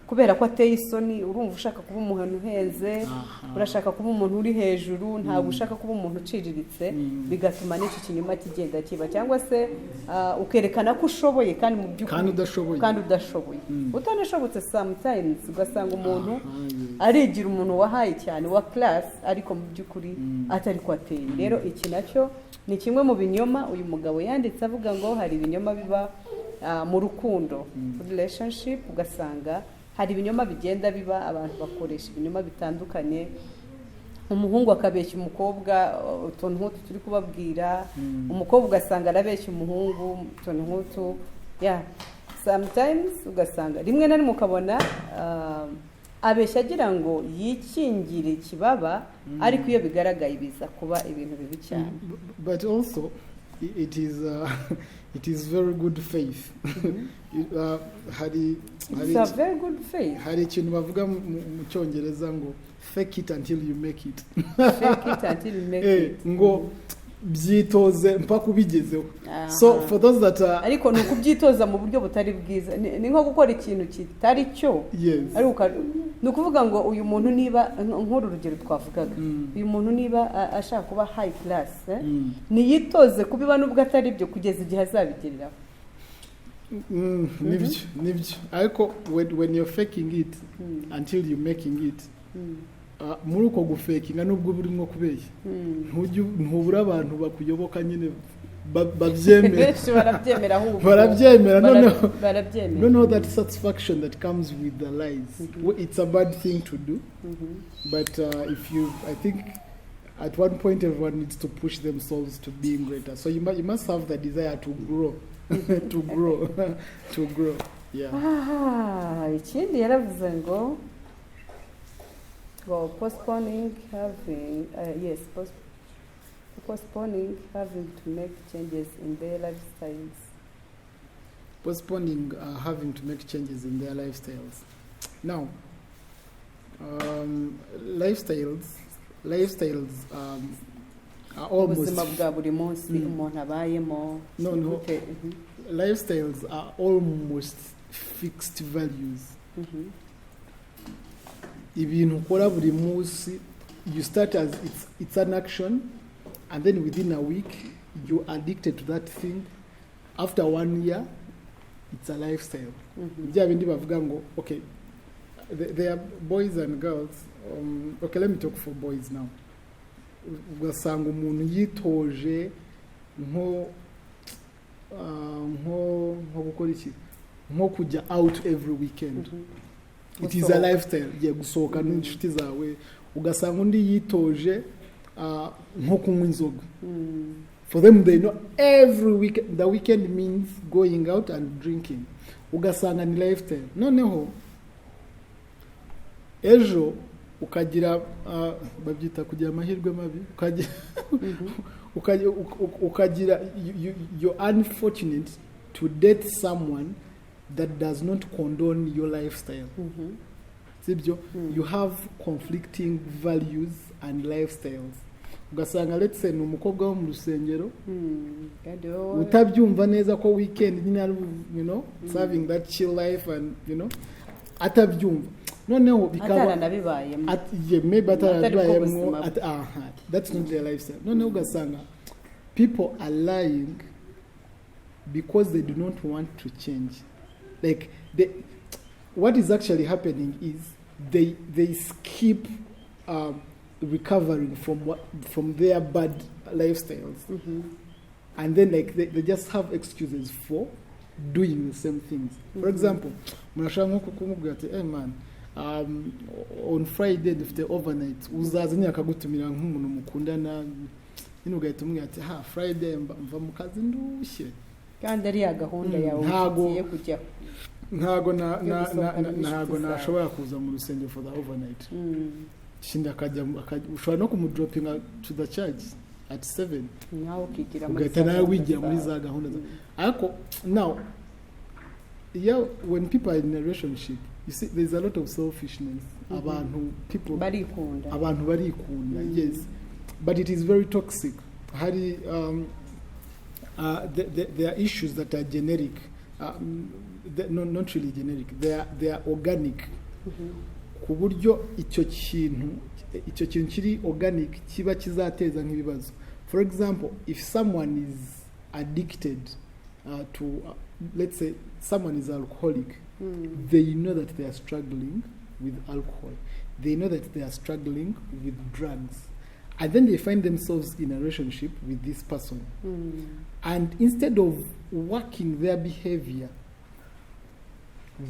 kubera ko ateye isoni, urumva ushaka kuba umuntu uhenze, urashaka kuba umuntu uri hejuru, ntabwo ushaka kuba umuntu uciriritse. Bigatuma n'icyo kinyoma kigenda kiba, cyangwa se ukerekana ko ushoboye kandi mu by'ukuri
Kandi udashoboye.
Kandi udashoboye, utanashobotse. Sometimes ugasanga umuntu
Aha, yes.
arigira umuntu wahaye cyane, wa class, ariko mu by'ukuri atari ko ateye. Rero iki nacyo ni kimwe mu binyoma uyu mugabo yanditse avuga ngo hari ibinyoma biba mu rukundo, relationship, ugasanga hari ibinyoma bigenda biba, abantu bakoresha ibinyoma bitandukanye. Umuhungu akabeshya umukobwa utuntu nk'utu turi kubabwira, umukobwa ugasanga arabeshya umuhungu utuntu nk'utu. Yeah, sometimes ugasanga rimwe na rimwe ukabona abeshya agira ngo yikingire ikibaba, ariko iyo bigaragaye biza kuba ibintu bibi cyane.
But also it is very good faith. Hari hari
It's a very good faith.
Hari ikintu bavuga mu Cyongereza ngo "Fake it until you make it."
Fake it until you make it.
Ngo byitoze mpaka ubigezeho. So for those that are
Ariko ni ukubyitoza mu buryo butari bwiza. Ni nko gukora ikintu kitari cyo. Ariko ni ukuvuga ngo uyu muntu niba, nk'uru rugero twavugaga, uyu muntu niba ashaka kuba high class, niyitoze kubiba nubwo atari byo, kugeza igihe azabigereraho.
Nibyo, ariko when you're faking it until you're making it, muri uko gufakinga, nubwo uba urimo kubeshya, ntubura abantu bakuyoboka nyine. babyemera.
Benshi barabyemera ahubwo.
Barabyemera, noneho
Barabyemera.
Noneho that satisfaction that comes with the lies, well, it's a bad thing to do, but if you I think at one point everyone needs to push themselves to being greater, so you must have the desire to grow, to grow, to grow, yeah.
Ah, ikindi yaravuze ngo postponing having yes postponing having to make changes in their lifestyles.
Postponing having to make changes in their lifestyles. Now, lifestyles are almost
Ubuzima bwa buri munsi umuntu abayemo.
No.
Gute?
Lifestyles are almost fixed values. Ibintu ukora buri munsi, you start as it's an action, and then within a week you're addicted to that thing. After one year, it's a lifestyle. Bya bindi bavuga ngo, okay, there are boys and girls. Okay, let me talk for boys now. Ugasanga umuntu yitoje nko gukora iki, nko kujya out every weekend. It is a
Gusohoka.
lifestyle, yeah, gusohoka n'inshuti zawe. Ugasanga undi yitoje nko kunywa inzoga. For them, they know every weekend, the weekend means going out and drinking. Ugasanga ni lifestyle. Noneho ejo ukagira, babyita kugira amahirwe mabi, ukagira you're unfortunate to date someone that does not condone your lifestyle, sibyo? You have conflicting values and lifestyles. Ugasanga, let's say, ni umukobwa wo mu rusengero
Kandi wowe
utabyumva neza ko weekend nyine ari serving that chill life and atabyumva, noneho bikaba
ataranabibayemo.
Yeah, maybe
Atari bwo
atarabibayemo.
buzima bwe.
Aha, that's not their lifestyle. Noneho ugasanga people are lying because they do not want to change. Like, what is actually happening is they skip recovering from their bad lifestyles, and then, like, they just have excuses for doing the same things. For example, murashobora nko kumubwira ati, "Hey man, on Friday dufite overnight, uzaza?" Nyine akagutumira nk'umuntu mukundana nyine, ugahita umubwira ati, "Ha, Friday mva mu kazi ndushye."
Kandi ari ya gahunda yawe ugiye kujyaho.
Ntago na,
Yo gusohokana n'inshuti
ntago
zawe.
Nashobora kuza mu rusengero for the overnight. Ikindi akajya ushobora no kumudropinga to the church at 7,
Nawe ukigira muri
ugahita
za
nawe
gahunda
wigira muri
zawe.
Za gahunda zawe. Ariko now, yeah, when people are in a relationship, you see there's a lot of selfishness. Abantu, people
Barikunda.
Abantu barikunda. Yes, but it is very toxic. Hari there are issues that are generic, no, not really generic, they are organic, ku buryo icyo kintu kiri organic kiba kizateza nk'ibibazo. For example, if someone is addicted to, let's say someone is alcoholic, they know that they are struggling with alcohol, they know that they are struggling with drugs, and then they find themselves in a relationship with this person, and instead of working their behavior,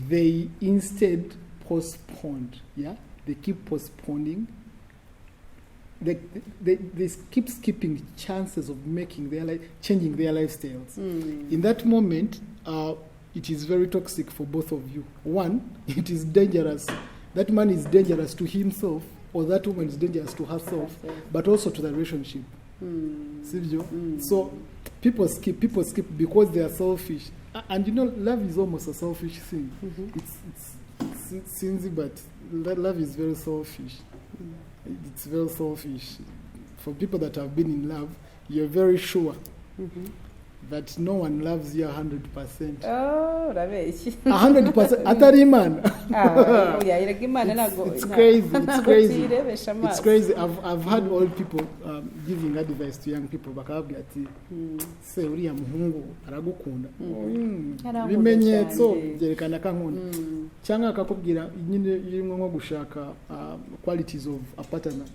they instead postponed. Yeah, they keep postponing. They keep skipping chances of making their life, changing their lifestyles. In that moment, it is very toxic for both of you. One, it is dangerous. That man is dangerous to himself, or that woman is dangerous to herself, but also to the relationship. Sibyo? So people skip because they are selfish. And love is almost a selfish thing. It's sinzi, but love is very selfish. It's very selfish. For people that have been in love, you're very sure That no one loves you 100%.
Oh, urabeshye.
100% atari Imana.
Ah, oya, erega Imana ntabwo
It's crazy, it's
ntabwo
crazy.
tuyirebesha
It's
amaso.
crazy. I've had old people giving advice to young people, bakababwira ati, "Se uriya muhungu aragukunda?"
Arankunda
Ibimenyetso
cyane.
byerekana ko ankunda. Cyangwa akakubwira nyine iyo urimo nko gushaka qualities of a partner,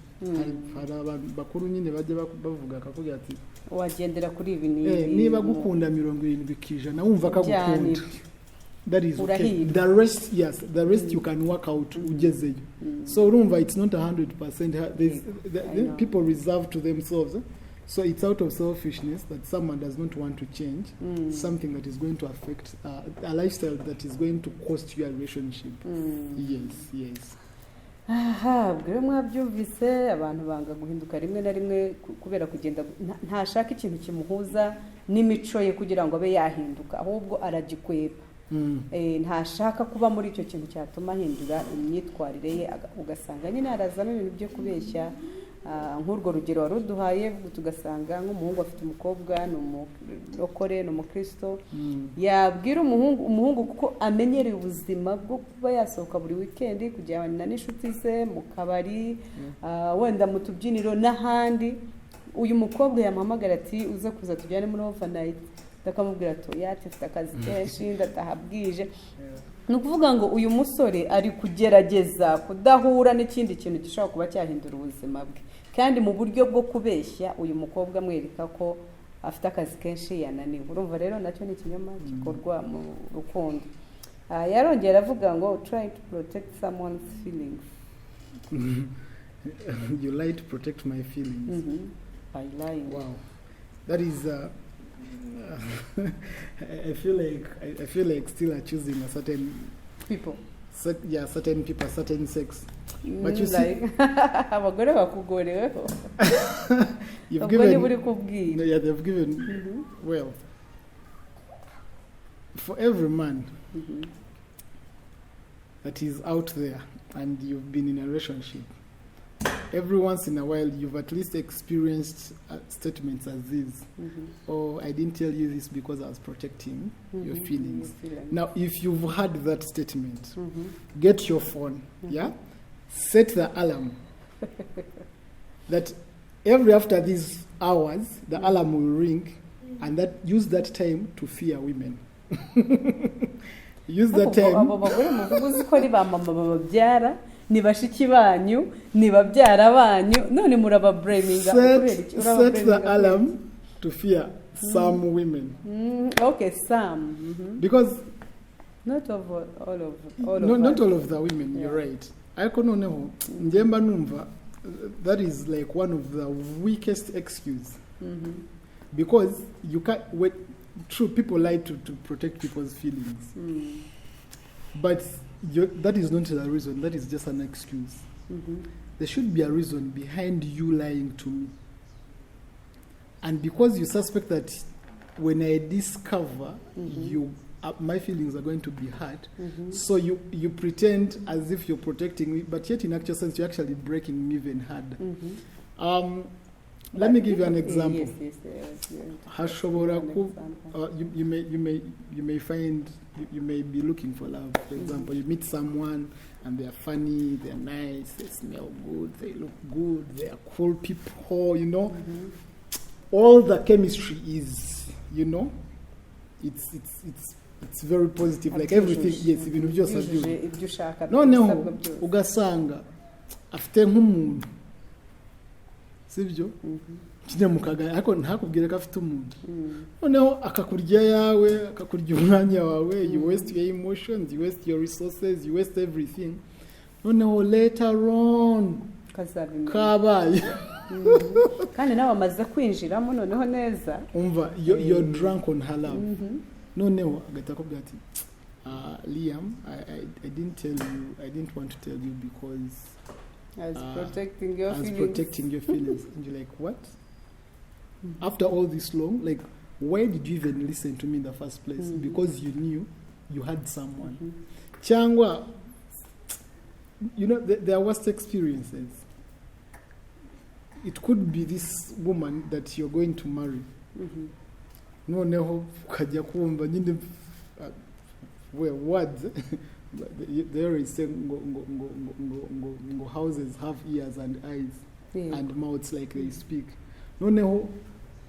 hari abantu bakuru nyine bajya bavuga, akakubwira ati,
Wagendera kuri ibi n'ibi.
"Niba agukunda 70% wumva ko
Bya
agukunda,
nibyo.
that is okay."
Urahirwa.
The rest, yes, the rest you can work out ugezeyo. So urumva it's not 100%.
I know.
People reserve to themselves, eh? So it's out of selfishness that someone does not want to change something that is going to affect a lifestyle that is going to cost you a relationship. Yes.
Aha, ubwo rero mwabyumvise, abantu banga guhinduka rimwe na rimwe kubera kugenda ntashaka ikintu kimuhuza n'imico ye kugira ngo abe yahinduka, ahubwo aragikwepa. Ntashaka kuba muri icyo kintu cyatuma ahindura imyitwarire ye, ugasanga nyine harazamo ibintu byo kubeshya. Nk'urwo rugero wari uduhaye, tugasanga nk'umuhungu afite umukobwa, ni umurokore, ni umukristo, yabwira umuhungu kuko amenyereye ubuzima bwo kuba yasohoka buri wikendi, kujyana n'inshuti ze mu kabari, wenda mu tubyiniro n'ahandi. Uyu mukobwa yamuhamagara ati, "Uze kuza tujyane muri overnight," akamubwira ati, "Oya," ati, "mfite akazi kenshi, ndataha bwije." Ni ukuvuga ngo uyu musore ari kugerageza kudahura n'ikindi kintu gishobora kuba cyahindura ubuzima bwe, kandi mu buryo bwo kubeshya uyu mukobwa amwereka ko afite akazi kenshi, yananiwe. Urumva rero nacyo ni ikinyoma gikorwa mu rukundo. Yarongera aravuga ngo try to protect someone's feelings.
You lie to protect my feelings.
By lying.
Wow, that is. I feel like still accusing a certain
people.
Yeah, certain people, certain sex. But you see,
Like, abagore bakugoreweho.
You've
Ubwo
given.
niba uri kubwira.
No, yeah, they've given. Well, for every man that is out there and you've been in a relationship, every once in a while you've at least experienced statements as these. "Oh, I didn't tell you this because I was protecting your feelings."
Your feelings.
Now, if you've had that statement, get your phone, yeah? Set the alarm that every after these hours, the alarm will ring, and that use that time to fear women. Use that
Ariko
time.
Abo bagore muvuga, uzi ko ari ba mama bababyara, ni bashiki banyu, ni babyara banyu, none murabablaminga kubera iki?
Set the
Urabablaminga kubera
alarm to fear some women.
iki? Okay, some.
Because
Not of all of all
no,
of
not
us.
All of the women, you're right. Ariko noneho njye mba numva that is like one of the weakest excuse, because you can't wait. True, people lie to protect people's feelings, but that is not the reason. That is just an excuse. There should be a reason behind you lying to me, and because you suspect that when I discover you, my feelings are going to be hurt, so you pretend as if you're protecting me, but yet in actual sense you're actually breaking me even harder. Let me give you an example.
Yes.
Hashobora
An
ku
example.
You may find you may be looking for love. For example, you meet someone and they are funny, they are nice, they smell good, they look good, they are cool people. All the chemistry is, it's very positive, like everything.
Abyujuje.
Yes, ibintu byose
Yujuje
abyujuje.
Ibyo ushaka,
Noneho
ibisabwa byose.
Ugasanga afite nk'umuntu, sibyo? Kinyamukaga, ariko ntakubwire ko afite umuntu. Noneho akakurya yawe, akakurya umwanya wawe. You waste your emotions, you waste your resources, you waste everything. Noneho later on
Ukazabimenya.
Kabaye.
Kandi nawe amaze kwinjiramo noneho neza.
Umva, you're drunk on her love. Noneho agahita akubwira ati, "Liam, I didn't tell you, I didn't want to tell you because
I was protecting your
I was
feelings.
Protecting your feelings." And you're like, "What? After all this long, like, why did you even listen to me in the first place?" Because you knew you had someone. Cyangwa, there are worst experiences. It could be this woman that you're going to marry. Noneho ukajya kumva nyine well, words, they always say ngo houses have ears and eyes and mouths, like they speak. Noneho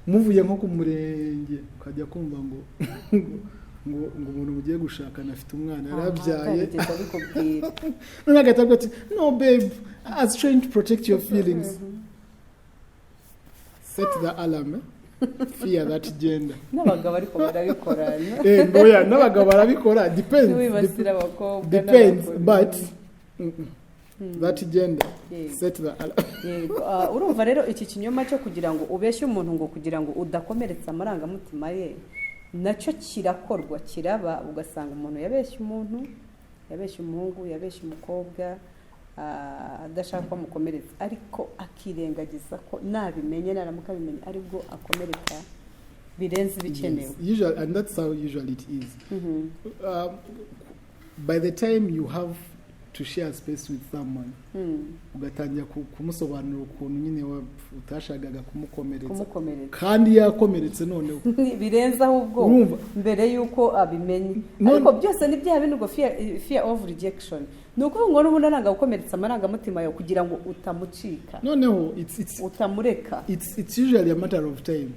muvuye nko ku murenge, ukajya kumva ngo umuntu mugiye gushakana afite umwana, yarabyaye.
Atarigeze abikubwira.
None agahita avuga ati: "No babe, I was trying to protect your feelings." Set the alarm, eh? Fear that gender.
N'abagabo ariko barabikora.
Eh, ngoya n'abagabo barabikora, depends.
Ntiwibasire abakobwa
Depends,
n'abagore.
But that gender, set the alarm.
Yego. Urumva rero iki kinyoma cyo kugira ngo ubeshye umuntu ngo kugira ngo udakomeretsa amarangamutima ye, nacyo kirakorwa, kiraba, ugasanga umuntu yabeshye umuntu, yabeshye umuhungu, yabeshye umukobwa, adashaka ko amukomeretsa, ariko akirengagiza ko nabimenye, naramuka abimenye, aribwo akomereka birenze ibikenewe.
Yes, usually, and that's how usually it is. By the time you have to share space with someone, ugatangira kumusobanurira ukuntu nyine utashakaga kumukomeretsa,
kumukomeretsa,
kandi yakomeretse noneho.
Birenze ahubwo
Urumva?
mbere y'uko abimenye. Ariko byose ni bya bindi ngo fear of rejection. Ni ukuvuga ngo n'ubundi aranga gukomeretsa amarangamutima yawe kugira ngo utamucika,
Noneho it's
utamureka.
It's usually a matter of time.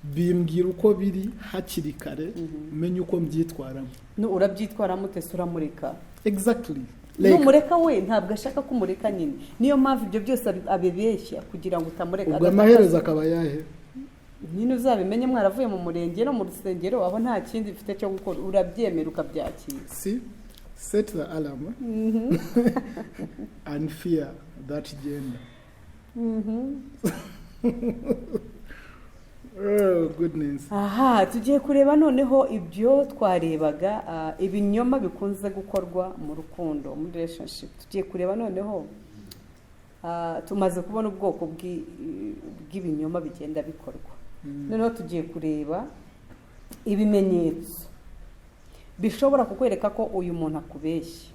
Bimbwira uko biri hakiri kare, menye uko mbyitwaramo.
No, urabyitwaramo ute se? Uramureka?
Exactly, like,
Numureka we ntabwo ashaka ko umureka nyine. Niyo mpamvu ibyo byose abibeshya kugira ngo utamureka.
Ubwo amaherezo akaba yahe?
Nyine uzabimenye mwaravuye mu murenge no mu rusengero, aho nta kindi ufite cyo gukora, urabyemera ukabyakira.
See, set the alarm and fear that gender. Oh goodness.
Aha tugiye kureba noneho ibyo twarebaga, ibinyoma bikunze gukorwa mu rukundo, muri relationship. Tugiye kureba noneho, tumaze kubona ubwoko bw'ibinyoma bigenda bikorwa, noneho tugiye kureba ibimenyetso bishobora kukwereka ko uyu muntu akubeshya.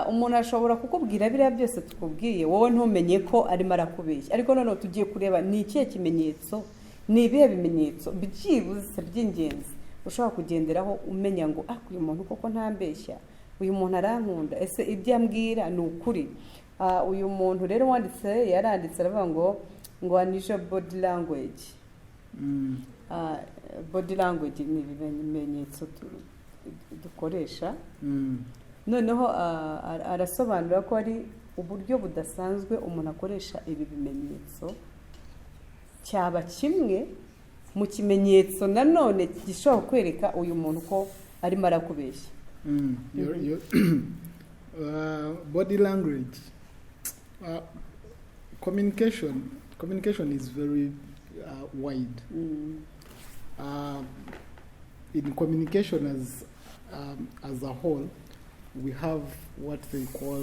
Umuntu ashobora kukubwira biriya byose tukubwiye, wowe ntumenye ko arimo arakubeshya. Ariko noneho tugiye kureba ni ikihe kimenyetso, ni ibihe bimenyetso byibuze by'ingenzi ushobora kugenderaho umenya ngo: "Ah, uyu muntu koko ntambeshya, uyu muntu arankunda, ese ibyo ambwira ni ukuri?" Uyu muntu rero wanditse, yaranditse aravuga ngo unusual body language. Body language ni ibimenyetso dukoresha. Noneho arasobanura ko ari uburyo budasanzwe umuntu akoresha ibi bimenyetso, cyaba kimwe mu kimenyetso nanone gishobora kwereka uyu muntu ko arimo arakubeshya.
Your body language, communication is very wide. In communication as a whole, we have what they call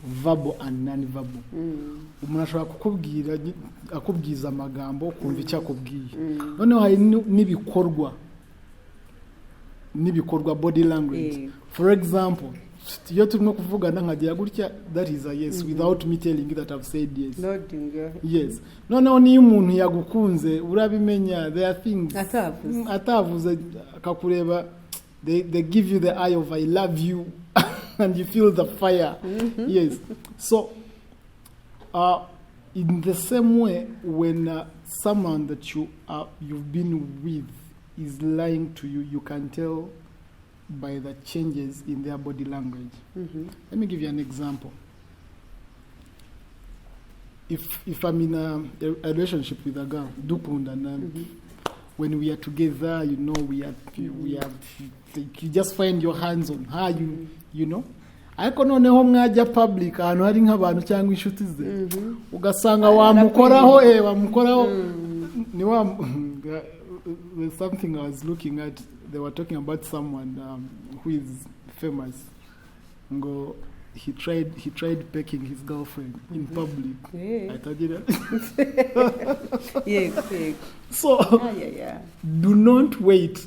verbal and non-verbal. Umuntu ashobora kukubwira, akubwiza amagambo, ukumva icyo akubwiye. Noneho hari n'ibikorwa, body language. For example, iyo turimo kuvugana nkagira gutya, that is a yes without me telling you that I've said yes.
Nodding.
Yes. Noneho niyo umuntu yagukunze, urabimenya, there are things
Atavuze.
Atavuze, akakureba, they give you the eye of "I love you" and you feel the fire. Yes. So in the same way, when someone that you've been with is lying to you, you can tell by the changes in their body language. Let me give you an example. If I'm in a relationship with a girl, dukundana, when we are together, we are like, you just find your hands on her, you know. Ariko noneho mwajya public, ahantu hari nk'abantu cyangwa inshuti ze, ugasanga wamukoraho, wamukoraho ni wa. There's something I was looking at. They were talking about someone who is famous, ngo he tried pecking his girlfriend in public. Ahita
Yego.
So
Ayaya.
Do not wait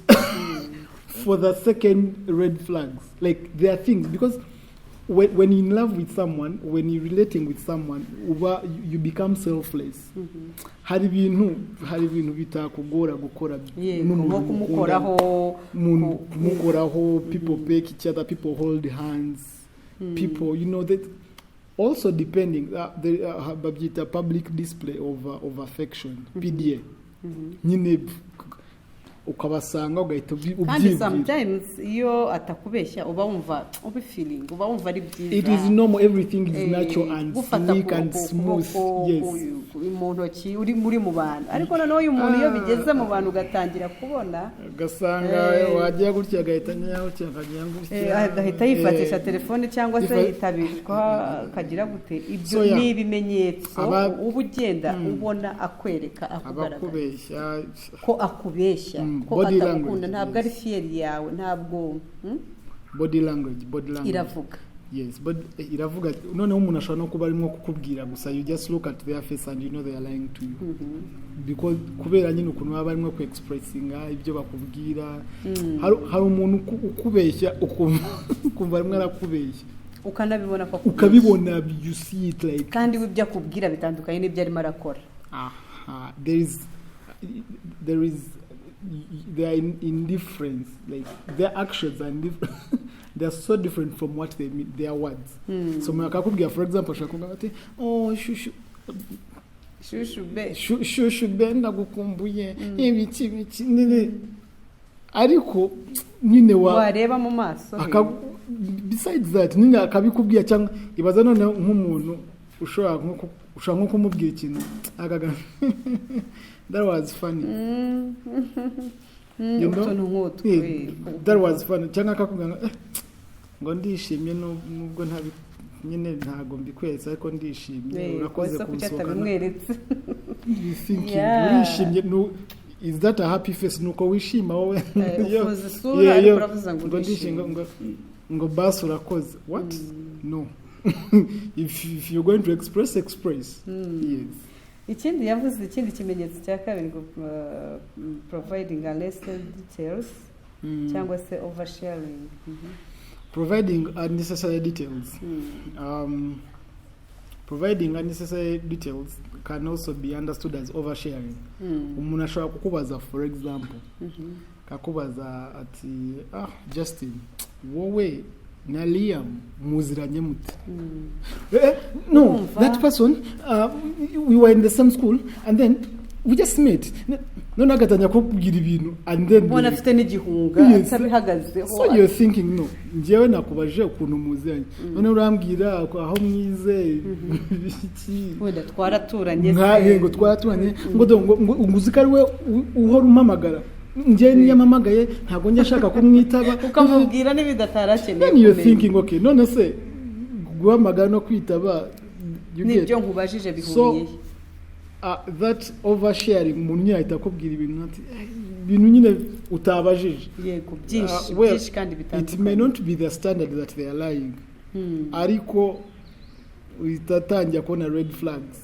for the second red flags. Like, there are things, because When you're in love with someone, when you're relating with someone, uba you become selfless. Hari ibintu bitakugora gukora
Yego, nko
n'umuntu
kumukoraho.
Umuntu kumukoraho. People peck each other, people hold hands, people, you know that also, depending, babyita public display of affection, PDA nyine, ukabasanga ugahita
Kandi
ubyibwira.
Sometimes iyo atakubeshya, uba wumva ubifeeling, uba wumva ari byiza.
It is normal, everything is natural and
gufata
sleek and smooth.
kuboko,
Yes.
mu ntoki uri muri mu bantu, ariko noneho uyu muntu iyo bigeze mu bantu ugatangira kubona
ugasanga wajya gutya agahita gutya, akajya gutya,
agahita yifatisha telefone cyangwa se yitabishwa, akagira gute, ibyo
So, yeah.
ni ibimenyetso uba ugenda ubona akwereka, akugaragaza
abakubeshya
ko akubeshya, ko
body
atagukunda,
language,
ntabwo ari
yes.
fier yawe, ntabwo
Body language, body language
iravuga.
Yes, but iravuga. Noneho umuntu ashobora no kuba arimo kukubwira gusa, you just look at their face and you know they are lying to you, because kubera nyine ukuntu baba barimo ku expressinga ibyo bakubwira. Hari umuntu ukubeshya ukumva arimo arakubeshya.
Ukanabibona ko akubeshya.
Ukabibona, you see it like
Kandi we ibyo akubwira bitandukanye n'ibyo arimo arakora.
Aha, there is they are indifference, like their actions are indifferent, they are so different from what they mean, their words. So umuntu akakubwira, for example, ashobora kuvuga ati: "Oh chouchou."
Chouchou be.
Chouchou be, ndagukumbuye, ibiki biki nini, ariko nyine wa
wareba mu maso he.
Besides that nyine akabikubwira, cyangwa ibaza noneho nk'umuntu ushobora nko kumubwira ikintu akaga: "That was funny." You know?
Utuntu nk'utwo.
Yeah, "That was funny," cyangwa akakubwira ngo: "Ngo ndishimye, nubwo ntabi nyine ntago mbikweretse, ariko ndishimye, urakoze
ese kuki
kunsohokana."
atabimweretse?
You thinking, urishimye, is that a happy face? Nuko wishima wowe?
Ufuza isura,
Yeah,
ariko uravuze ngo
ngo ndishimye,
urishimye.
ngo basi urakoze. What? No, if you're going to express, express. Yes.
Ikindi yavuze, ikindi kimenyetso cya kabiri ngo providing unnecessary details cyangwa se oversharing.
Providing unnecessary details. Providing unnecessary details can also be understood as oversharing. Umuntu ashobora kukubaza, for example, kakubaza ati: "Ah, Justin, wowe na Liam muziranye mute?" "No,
Urumva?
That person, we were in the same school and then we just met." None agatangira kukubwira ibintu and then
Ubona afite n'igihunga, atabihagazeho.
So you're thinking, no, njyewe nakubajije ukuntu muziranye, none urambwira aho mwize, iki.
Wenda twaraturanye
Nka
se.
Yego, twaraturanye, ngo ngo uzi ko ari we uhora umpamagara, njyewe niyo ampamagaye ntabwo njya ashaka kumwitaba.
Ukamubwira n'ibindi atarakeneye
Then you're
kumenya.
thinking, okay, none se guhamagara no kwitaba, you get?
N'ibyo nkubajije
So,
bihuriye?
That oversharing, umuntu nyine ahita akubwira ibintu ati ibintu nyine utabajije.
Yego, byinshi,
Well,
byinshi kandi
it may
bitandukanye.
not be the standard that they are lying, ariko uhita atangira kubona red flags.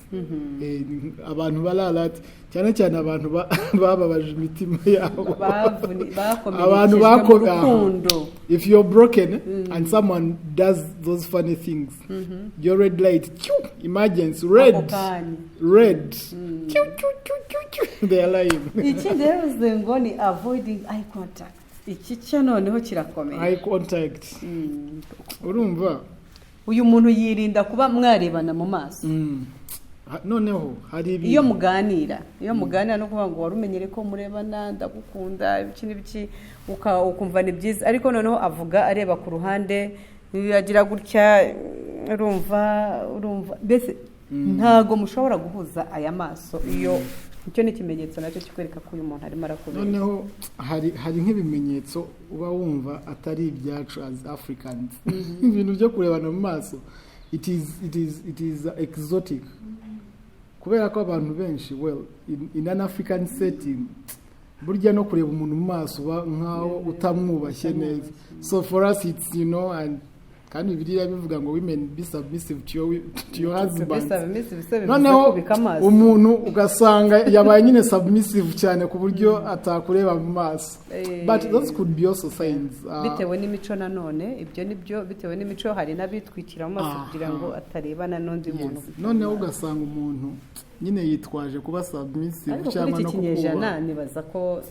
Abantu bari alert, cyane cyane abantu bababaje imitima yabo. Abantu
Bakomerekejwe mu rukundo.
If you're broken and someone does those funny things, your red light, choo, emergency red,
Ako kanya.
Red, choo, choo, choo, choo, choo. They are lying.
Ikindi yavuze ngo ni avoiding eye contact. Iki cyo noneho kirakomeye.
Eye contact. Urumva?
Uyu muntu yirinda kuba mwarebana mu maso.
Noneho hari ibintu
Iyo muganira, no kuvuga ngo wari umenyere ko murebana, ndagukunda, ibiki n'ibiki, ukumva ni byiza, ariko noneho avuga areba ku ruhande, agira gutya, urumva mbese ntago mushobora guhuza aya maso. Iyo icyo ni ikimenyetso nacyo kikwereka ko uyu muntu arimo arakubeshya.
Noneho hari nk'ibimenyetso uba wumva atari ibyacu as Africans. Ibintu byo kurebana mu maso, it is exotic, kubera ko abantu benshi, well, in an African setting, burya no kureba umuntu mu maso uba nkaho utamwubashye neza. So for us it's and Kandi Bibiliya bivuga ngo "Women, be submissive to your husbands."
Bisaba
Noneho
kubika amaso.
umuntu ugasanga yabaye nyine submissive cyane ku buryo atakureba mu maso. But those could be also signs.
Bitewe n'imico nanone, ibyo ni byo, bitewe n'imico hari n'abitwikira mu maso kugira ngo atarebana n'undi muntu.
Yes. Noneho ugasanga umuntu nyine yitwaje kuba submissive
Ariko kuri
cyangwa
iki
no
kinyejana
kukubaha.
nibaza ko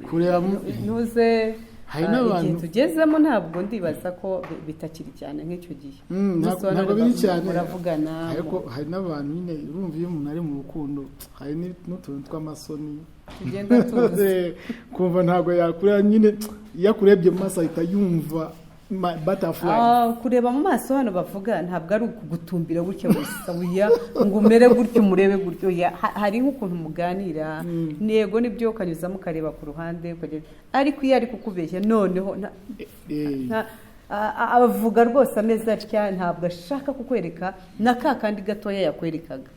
Kureba
ntuze
Hari n'abantu-
igihe tugezemo, ntabwo ndibaza ko bitakiri cyane nk'icyo gihe. Umunsi wa
Ntabwo
none
biri cyane.
muravugana.
Ariko hari n'abantu nyine, urumva, iyo umuntu ari mu rukundo hari n'utuntu tw'amasoni
tugenda tuzi.
Kumva ntabwo yakureba nyine, iyo akurebye mu maso ahita yumva butterflies.
Kureba mu maso hano bavuga ntabwo ari ukugutumbira gutya gusa, oya, ngo umere gutya, umurebe gutya, oya. Hari nk'ukuntu muganira, ntego nibyo, ukanyuzamo ukareba ku ruhande ariko iyo ari kukubeshya noneho avuga rwose ameze atya, ntabwo ashaka kukwereka na ka kandi gatoya yakwerekaga.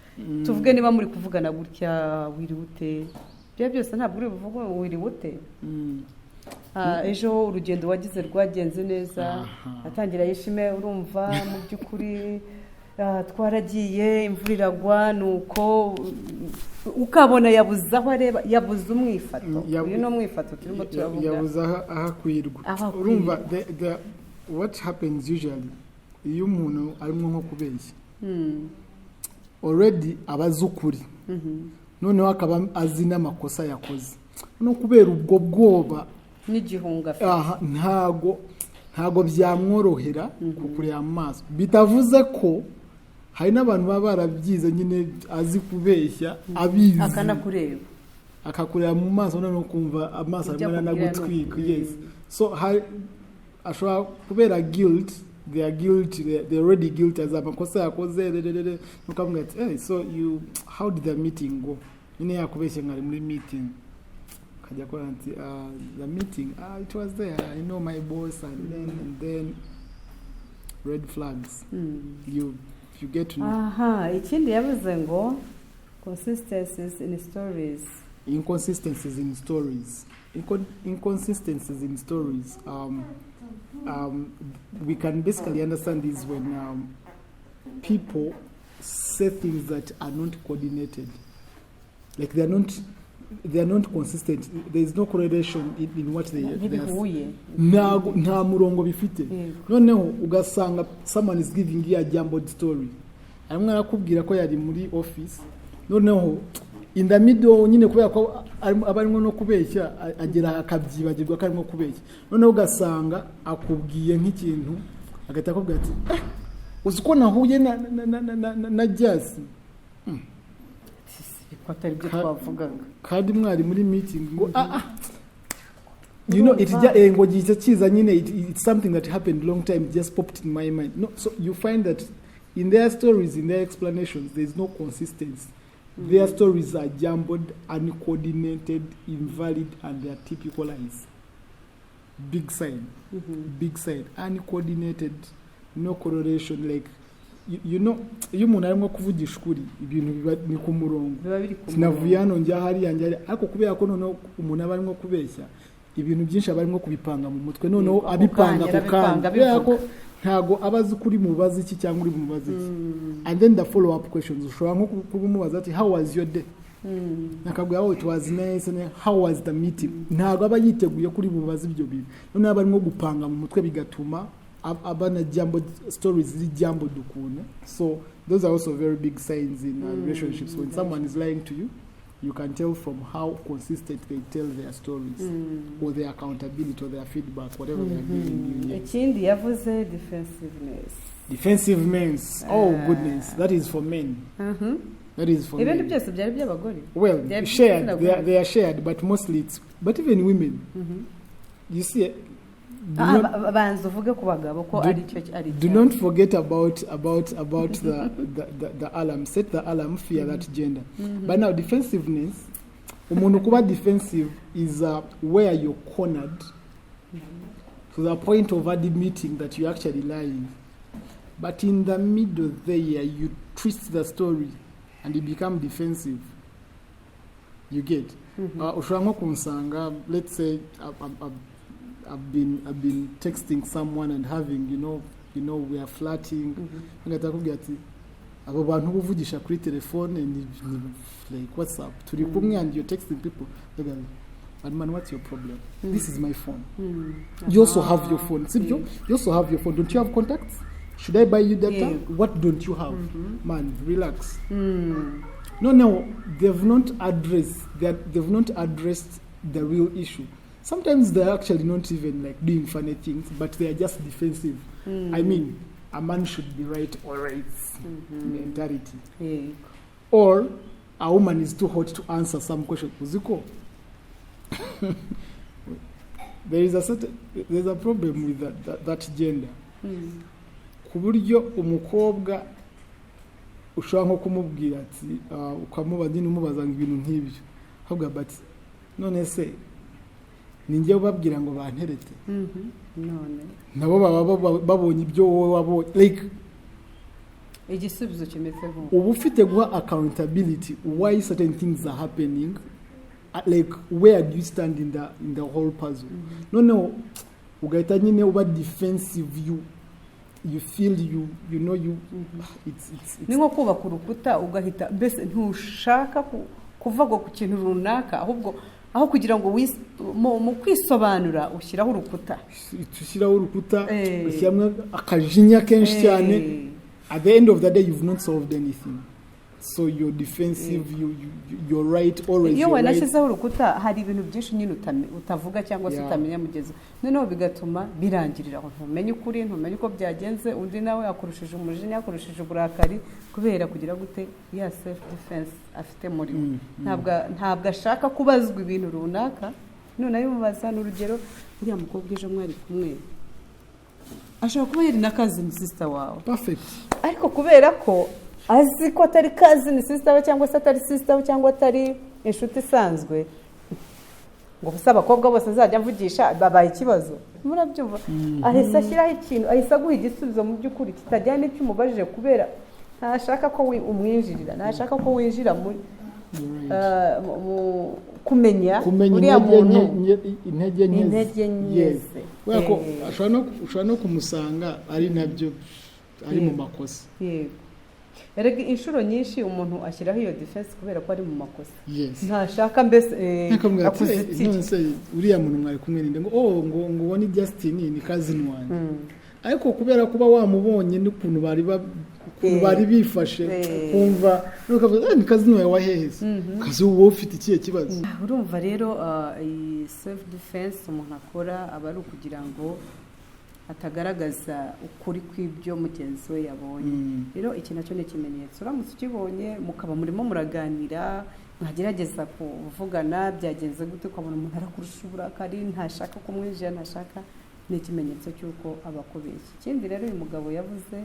Tuvuge niba muri kuvugana gutya, "Wiriwe ute?" Ibyo byose ntabwo uri buvuge ngo "Wiriwe ute?" Ejo urugendo wagize rwagenze neza? Atangira yishime, urumva mu by'ukuri twaragiye, imvura iragwa, nuko ukabona yabuze aho areba, yabuze umwifato. Uyu ni umwifato turimo turavuga.
Yabuze aho akwirwa.
Aho akwirwa.
Urumva, what happens usually iyo umuntu arimo nko kubeshya, already aba azi ukuri, noneho akaba azi n'amakosa yakoze, no kubera ubwo bwoba
n'igihunga afite.
Aha, ntago byamworohera kukureba mu maso. Bitavuze ko hari n'abantu baba barabyize nyine, azi kubeshya abizi,
akanakureba.
Akakureba mu maso, noneho ukumva amaso
Ibyo
arimo
akubwira ni
aranagutwika. Yes, so hari ashobora kubera guilt, they are guilty, they already guilty, azi amakosa yakoze rererere, nukavuga ati, "Hey, so you, how did the meeting go?" Nyine yakubeshye ngo ari muri meeting, akajya akora ati, "The meeting, it was there, I know my boss," and then red flags. You get to know.
Aha, ikindi yavuze ngo consistencies in stories.
Inconsistencies in stories. Inconsistencies in stories, we can basically understand this when people say things that are not coordinated, like they are not consistent. There is no correlation in what they are.
Ntibihuye.
Ntago, nta murongo bifite. Noneho ugasanga someone is giving you a jumbled story, arimo arakubwira ko yari muri office, noneho in the middle nyine, kubera ko aba arimo no kubeshya, agera akabyibagirwa ko arimo kubeshya, noneho ugasanga akubwiye nk'ikintu, agahita akubwira ati, "Eh, uzi ko nahuye na Jasi?"
Ko atari byo twavugaga.
Kandi mwari muri meeting, ngo ah, it ngo gihita kiza nyine, it's something that happened long time, it just popped in my mind. No, so you find that in their stories, in their explanations, there is no consistency. Their stories are jumbled, uncoordinated, invalid, and they are typical lies. Big sign. Big sign. Uncoordinated, no correlation. Like you know, iyo umuntu arimo kuvugisha ukuri, ibintu biba ni ku murongo.
Biba biri ku
Sinavuye
murongo.
hano njya hariya njya hariya, ariko kubera ko noneho umuntu aba arimo kubeshya, ibintu byinshi aba arimo kubipanga mu mutwe, noneho
Ako
abipanga
kanya,
ako kanya,
arabipanga,
kubera ko
abivuga.
Ntago aba azi ko uri mubaze iki cyangwa uri bumubaze iki. And then the follow up questions, ushobora nko kumubaza ati, "How was your day?" Akabwira, "Oh, it was nice." And then, "How was the meeting?" Ntabwo aba yiteguye kuri bubaze ibyo bintu, noneho aba arimo gupanga mu mutwe, bigatuma aba na jumbled stories, ziri jumbled ukuntu. So those are also very big signs in relationships. When someone is lying to you, you can tell from how consistent they tell their stories or their accountability or their feedback, whatever they are giving you, yes.
Ikindi yavuze, defensiveness.
Defensiveness, oh
Ah.
goodness, that is for men. That is for
Ibindi
men.
Byose byari by'abagore.
Well,
They're
shared.
igitsina
They are,
gore.
They are shared, but mostly it's, but even women, you see, do
Ah,
not,
banza uvuge ku bagabo ko ari cyo ari
do not forget about the alarm. Set the alarm, fear that gender. But now defensiveness, umuntu kuba defensive is where you're cornered to the point of admitting that you're actually lying. But in the middle there, you twist the story and you become defensive. You get? Ushobora nko kunsanga, let's say I've been texting someone and having We are flirting. Agahita akubwira ati abo bantu uba uvugisha kuri telefone ni like, "What's up? Turi kumwe and you're texting people." Ndavuga, "But man, what's your problem? This is my phone. You also have your phone, sibyo? You also have your phone. Don't you have contacts? Should I buy you data? What don't you have? Man, relax." No, they've not addressed the real issue. Sometimes they're actually not even like doing funny things, but they are just defensive. I mean, a man should be right always, mentality. Or a woman is too hot to answer some question. Uziko there's a problem with that gender, ku buryo umukobwa ushobora nko kumubwira ati ukamubaza nyine, umubaza ngo ibintu nk'ibyo, ahubwo bati none se ni njye ubabwira ngo banterete?
None
Nabo baba babonye ibyo wowe wabonye, like
igisubizo kimeze nk'uko
uba ufite guha accountability why certain things are happening, like where do you stand in the whole puzzle. Noneho ugahita nyine uba defensive. You feel you know you it's
Ni nko kubaka urukuta, ugahita mbese ntushaka kuvuga ku kintu runaka, ahubwo aho kugira ngo mu kwisobanura ushyiraho urukuta.
Ushyiraho urukuta, ushyiramo akajinya kenshi cyane. At the end of the day, you've not solved anything, so you're defensive. You're right always.
Iyo
You're right.
wanashyizeho urukuta, hari ibintu byinshi nyine utavuga cyangwa se utamenya mugezi, noneho bigatuma birangirira aho, ntumenye ukuri, ntumenye uko byagenze. Undi nawe akurushije umujinya, akurushije uburakari, kubera kugira gute? Ya self defense afite muri we. Ntabwo ashaka kubazwa ibintu runaka. None abimubaza, ni urugero, uriya mukobwa ejo mwari kumwe ashobora kuba yari na cousin sister wawe.
Perfect.
Ariko kubera ko azi ko atari cousin sister we, cyangwa se atari sister we, cyangwa atari inshuti isanzwe, ngo gusa abakobwa bose nzajya mvugisha babaye ikibazo, murabyumva, ahise ashyiraho ikintu, ahise aguha igisubizo mu by'ukuri kitajyanye n'icyo umubajije, kubera ntashaka ko umwinjirira, ntashaka ko winjira muri
You're right.
Kumenya
kumenya
uriya
intege
muntu
intege nke ze.
Intege nke
Yes.
ze.
Kubera ko ushobora no kumusanga ari nabyo, ari mu makosa.
Yego, erega inshuro nyinshi umuntu ashyiraho iyo defense kubera ko ari mu makosa. Ntashaka mbese
Akamubwira ati
akuzitira.
"None se uriya muntu mwari kumwe ninde?" Ngo oh, ngo uwo ni Justin, ni cousin wanjye. Ariko kubera kuba wamubonye n'ukuntu bari ukuntu bari bifashe, kumva nukavuga ni cousin wawe wahehe se? Cousin wowe ufite ikihe kibazo?"
Urumva rero, iyi self defense umuntu akora aba ari ukugira ngo atagaragaza ukuri kw'ibyo mugenzi we yabonye. Rero iki nacyo ni ikimenyetso. Uramutse ukibonye, mukaba murimo muraganira, mwagerageza kuvugana byagenze gute, ukabona umuntu arakurusha uburakari, ntashaka kumwinjira, ntashaka, ni ikimenyetso cy'uko aba akubeshya. Ikindi rero uyu mugabo yavuze,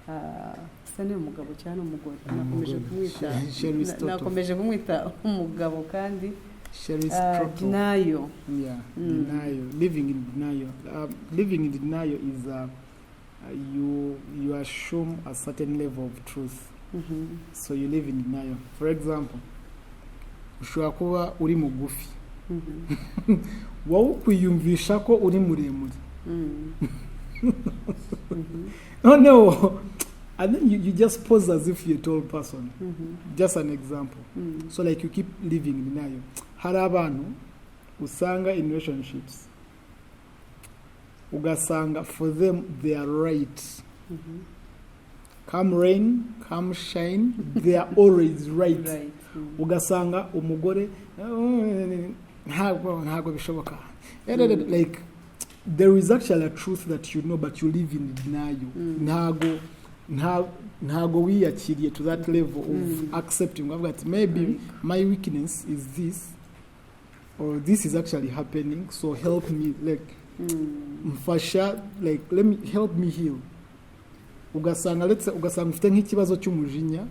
asa ni umugabo cyangwa umugore? Nakomeje
Umugore.
kumwita
Sherry Stoto.
Nakomeje kumwita umugabo kandi
Sherry Strotto.
Denial.
Yeah, denial. Living in denial. Living in denial is you assume a certain level of truth, so you live in denial. For example, ushobora kuba uri mugufi, wowe ukwiyumvisha ko uri muremure. Noneho and then you just pose as if you're a tall person. Just an example. So like you keep living in denial. Hari abantu usanga in relationships, ugasanga for them they are right. Come rain, come shine, they are always right. Ugasanga umugore ntabwo bishoboka, like there is actually a truth that you know, but you live in denial. Ntago wiyakiriye to that level of accepting, ukavuga ati maybe my weakness is this, or this is actually happening, so help me, like mfasha, like let me help me heal. Ugasanga, let's say, ugasanga ufite nk'ikibazo cy'umujinya,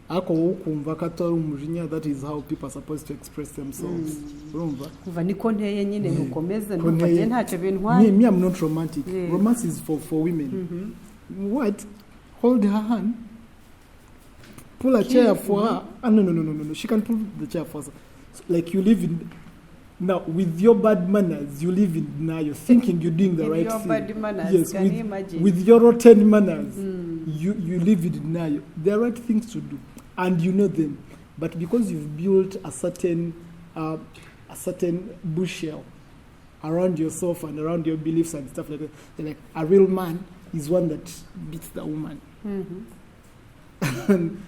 ariko wowe ukumva ko atari umujinya, that is how people are supposed to express themselves. Urumva?
Kuva niko nteye nyine, ntukomeze
Ko
ntumva
nteye.
Njye ntacyo bintwaye.
Me, I'm not romantic. Romance is for women. What? Hold her hand, pull a chair for her. Ah, no, no, no, no, no, no. She can pull the chair for her. So, like you live in Now, with your bad manners, you live in denial, thinking you're doing the
With
right
your
thing.
Bad manners,
Yes,
can you imagine?
With your rotten manners, you live in denial. There are right things to do, and you know them. But because you've built a certain bushel around yourself and around your beliefs and stuff like that, they're like, a real man is one that beats the woman. And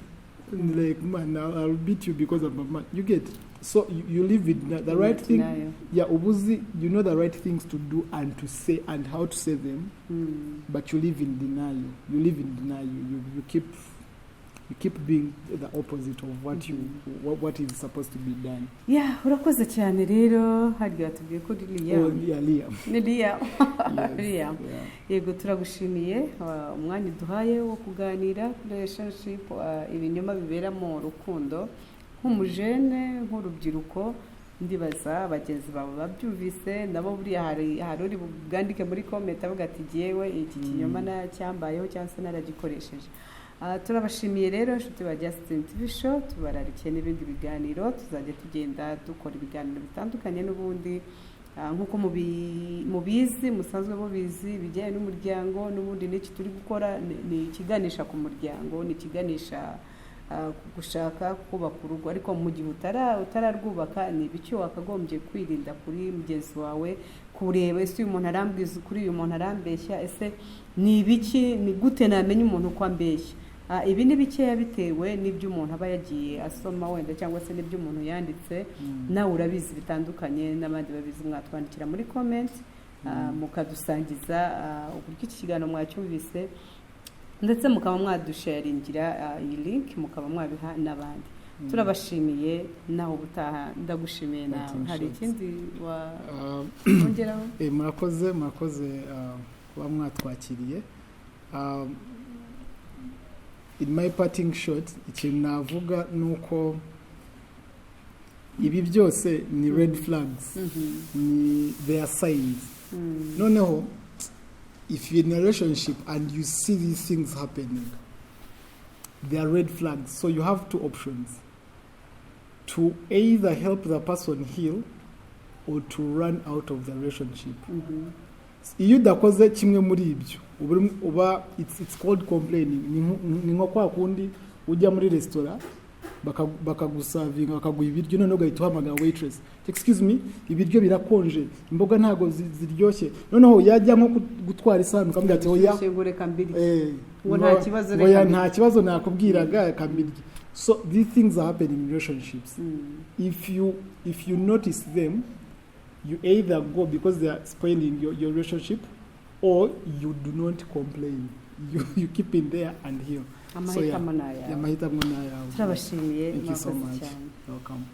like, man, I'll beat you because I'm a man. You get? So you live with the right thing.
Denial.
Yeah, uba uzi, you know the right things to do and to say and how to say them, but you live in denial. You live in denial. You keep being the opposite of what you what is supposed to be done.
Yeah, urakoze cyane rero. Harya watubwiye ko uri Liam?
Oh, yeah, Liam.
Ni Liam.
Yes.
Liam.
Yeah.
Yego, turagushimiye umwanya uduhaye wo kuganira kuri relationship, ibinyoma bibera mu rukundo, nk'umujene, nk'urubyiruko. Ndibaza bagenzi bawe babyumvise nabo. Buriya hari uri bwandike muri comment avuga ati: "Jyewe iki kinyoma cyambayeho cyangwa se naragikoresheje." Turabashimiye rero, inshuti ba Justin TV Show. Tubararikiye n'ibindi biganiro, tuzajya tugenda dukora ibiganiro bitandukanye n'ubundi. Nk'uko mubizi, musanzwe mubizi, ibijyanye n'umuryango n'ubundi n'iki turi gukora ni ikiganisha ku muryango, ni ikiganisha ku gushaka kubaka urugo. Ariko mu gihe utararwubaka, ni ibiki wakagombye kwirinda kuri mugenzi wawe, kureba ese uyu muntu arambwiza ukuri, uyu muntu arambeshya, ese ni ibiki, ni gute namenya umuntu uko ambeshya? Ibi ni bikeya bitewe n'ibyo umuntu aba yagiye asoma wenda, cyangwa se n'ibyo umuntu yanditse. Nawe urabizi bitandukanye n'abandi babizi, mwatwandikira muri comment, mukadusangiza uburyo iki kiganiro mwacyumvise, ndetse mukaba mwadusharingira iyi link, mukaba mwabiha n'abandi. Turabashimiye, nawe ubutaha. Ndagushimiye nawe.
Parting
Hari
shots.
ikindi wongeraho?
Murakoze, murakoze kuba mwatwakiriye. In my parting shot, ikintu navuga ni uko ibi byose ni red flags, ni their signs. Noneho if you're in a relationship and you see these things happening, they are red flags. So you have two options: to either help the person heal or to run out of the relationship. Iyo udakoze kimwe muri ibyo, uba it's called complaining. Ni nko kwa kundi ujya muri resitora, bakagusavinga, bakaguha ibiryo, noneho ugahita uhamagara waitress: "Excuse me, ibiryo birakonje, imboga ntabwo ziryoshye." Noneho yajya nko gutwara isahani, ukamubwira ati: "Oya."
Ngo reka mbirye. Ngo nta kibazo,
ngo
reka
ya
mbirye.
Nta kibazo, nakubwiraga, reka mbirye. So these things are happening in relationships. If you notice them, you either go because they are spoiling your relationship, or you do not complain, you keep in there and heal. So, yeah.
Amahitamo ni ayawe.
Amahitamo ni ayawe.
Turabashimiye.
Thank you so
Murakoze
much.
cyane.
Welcome.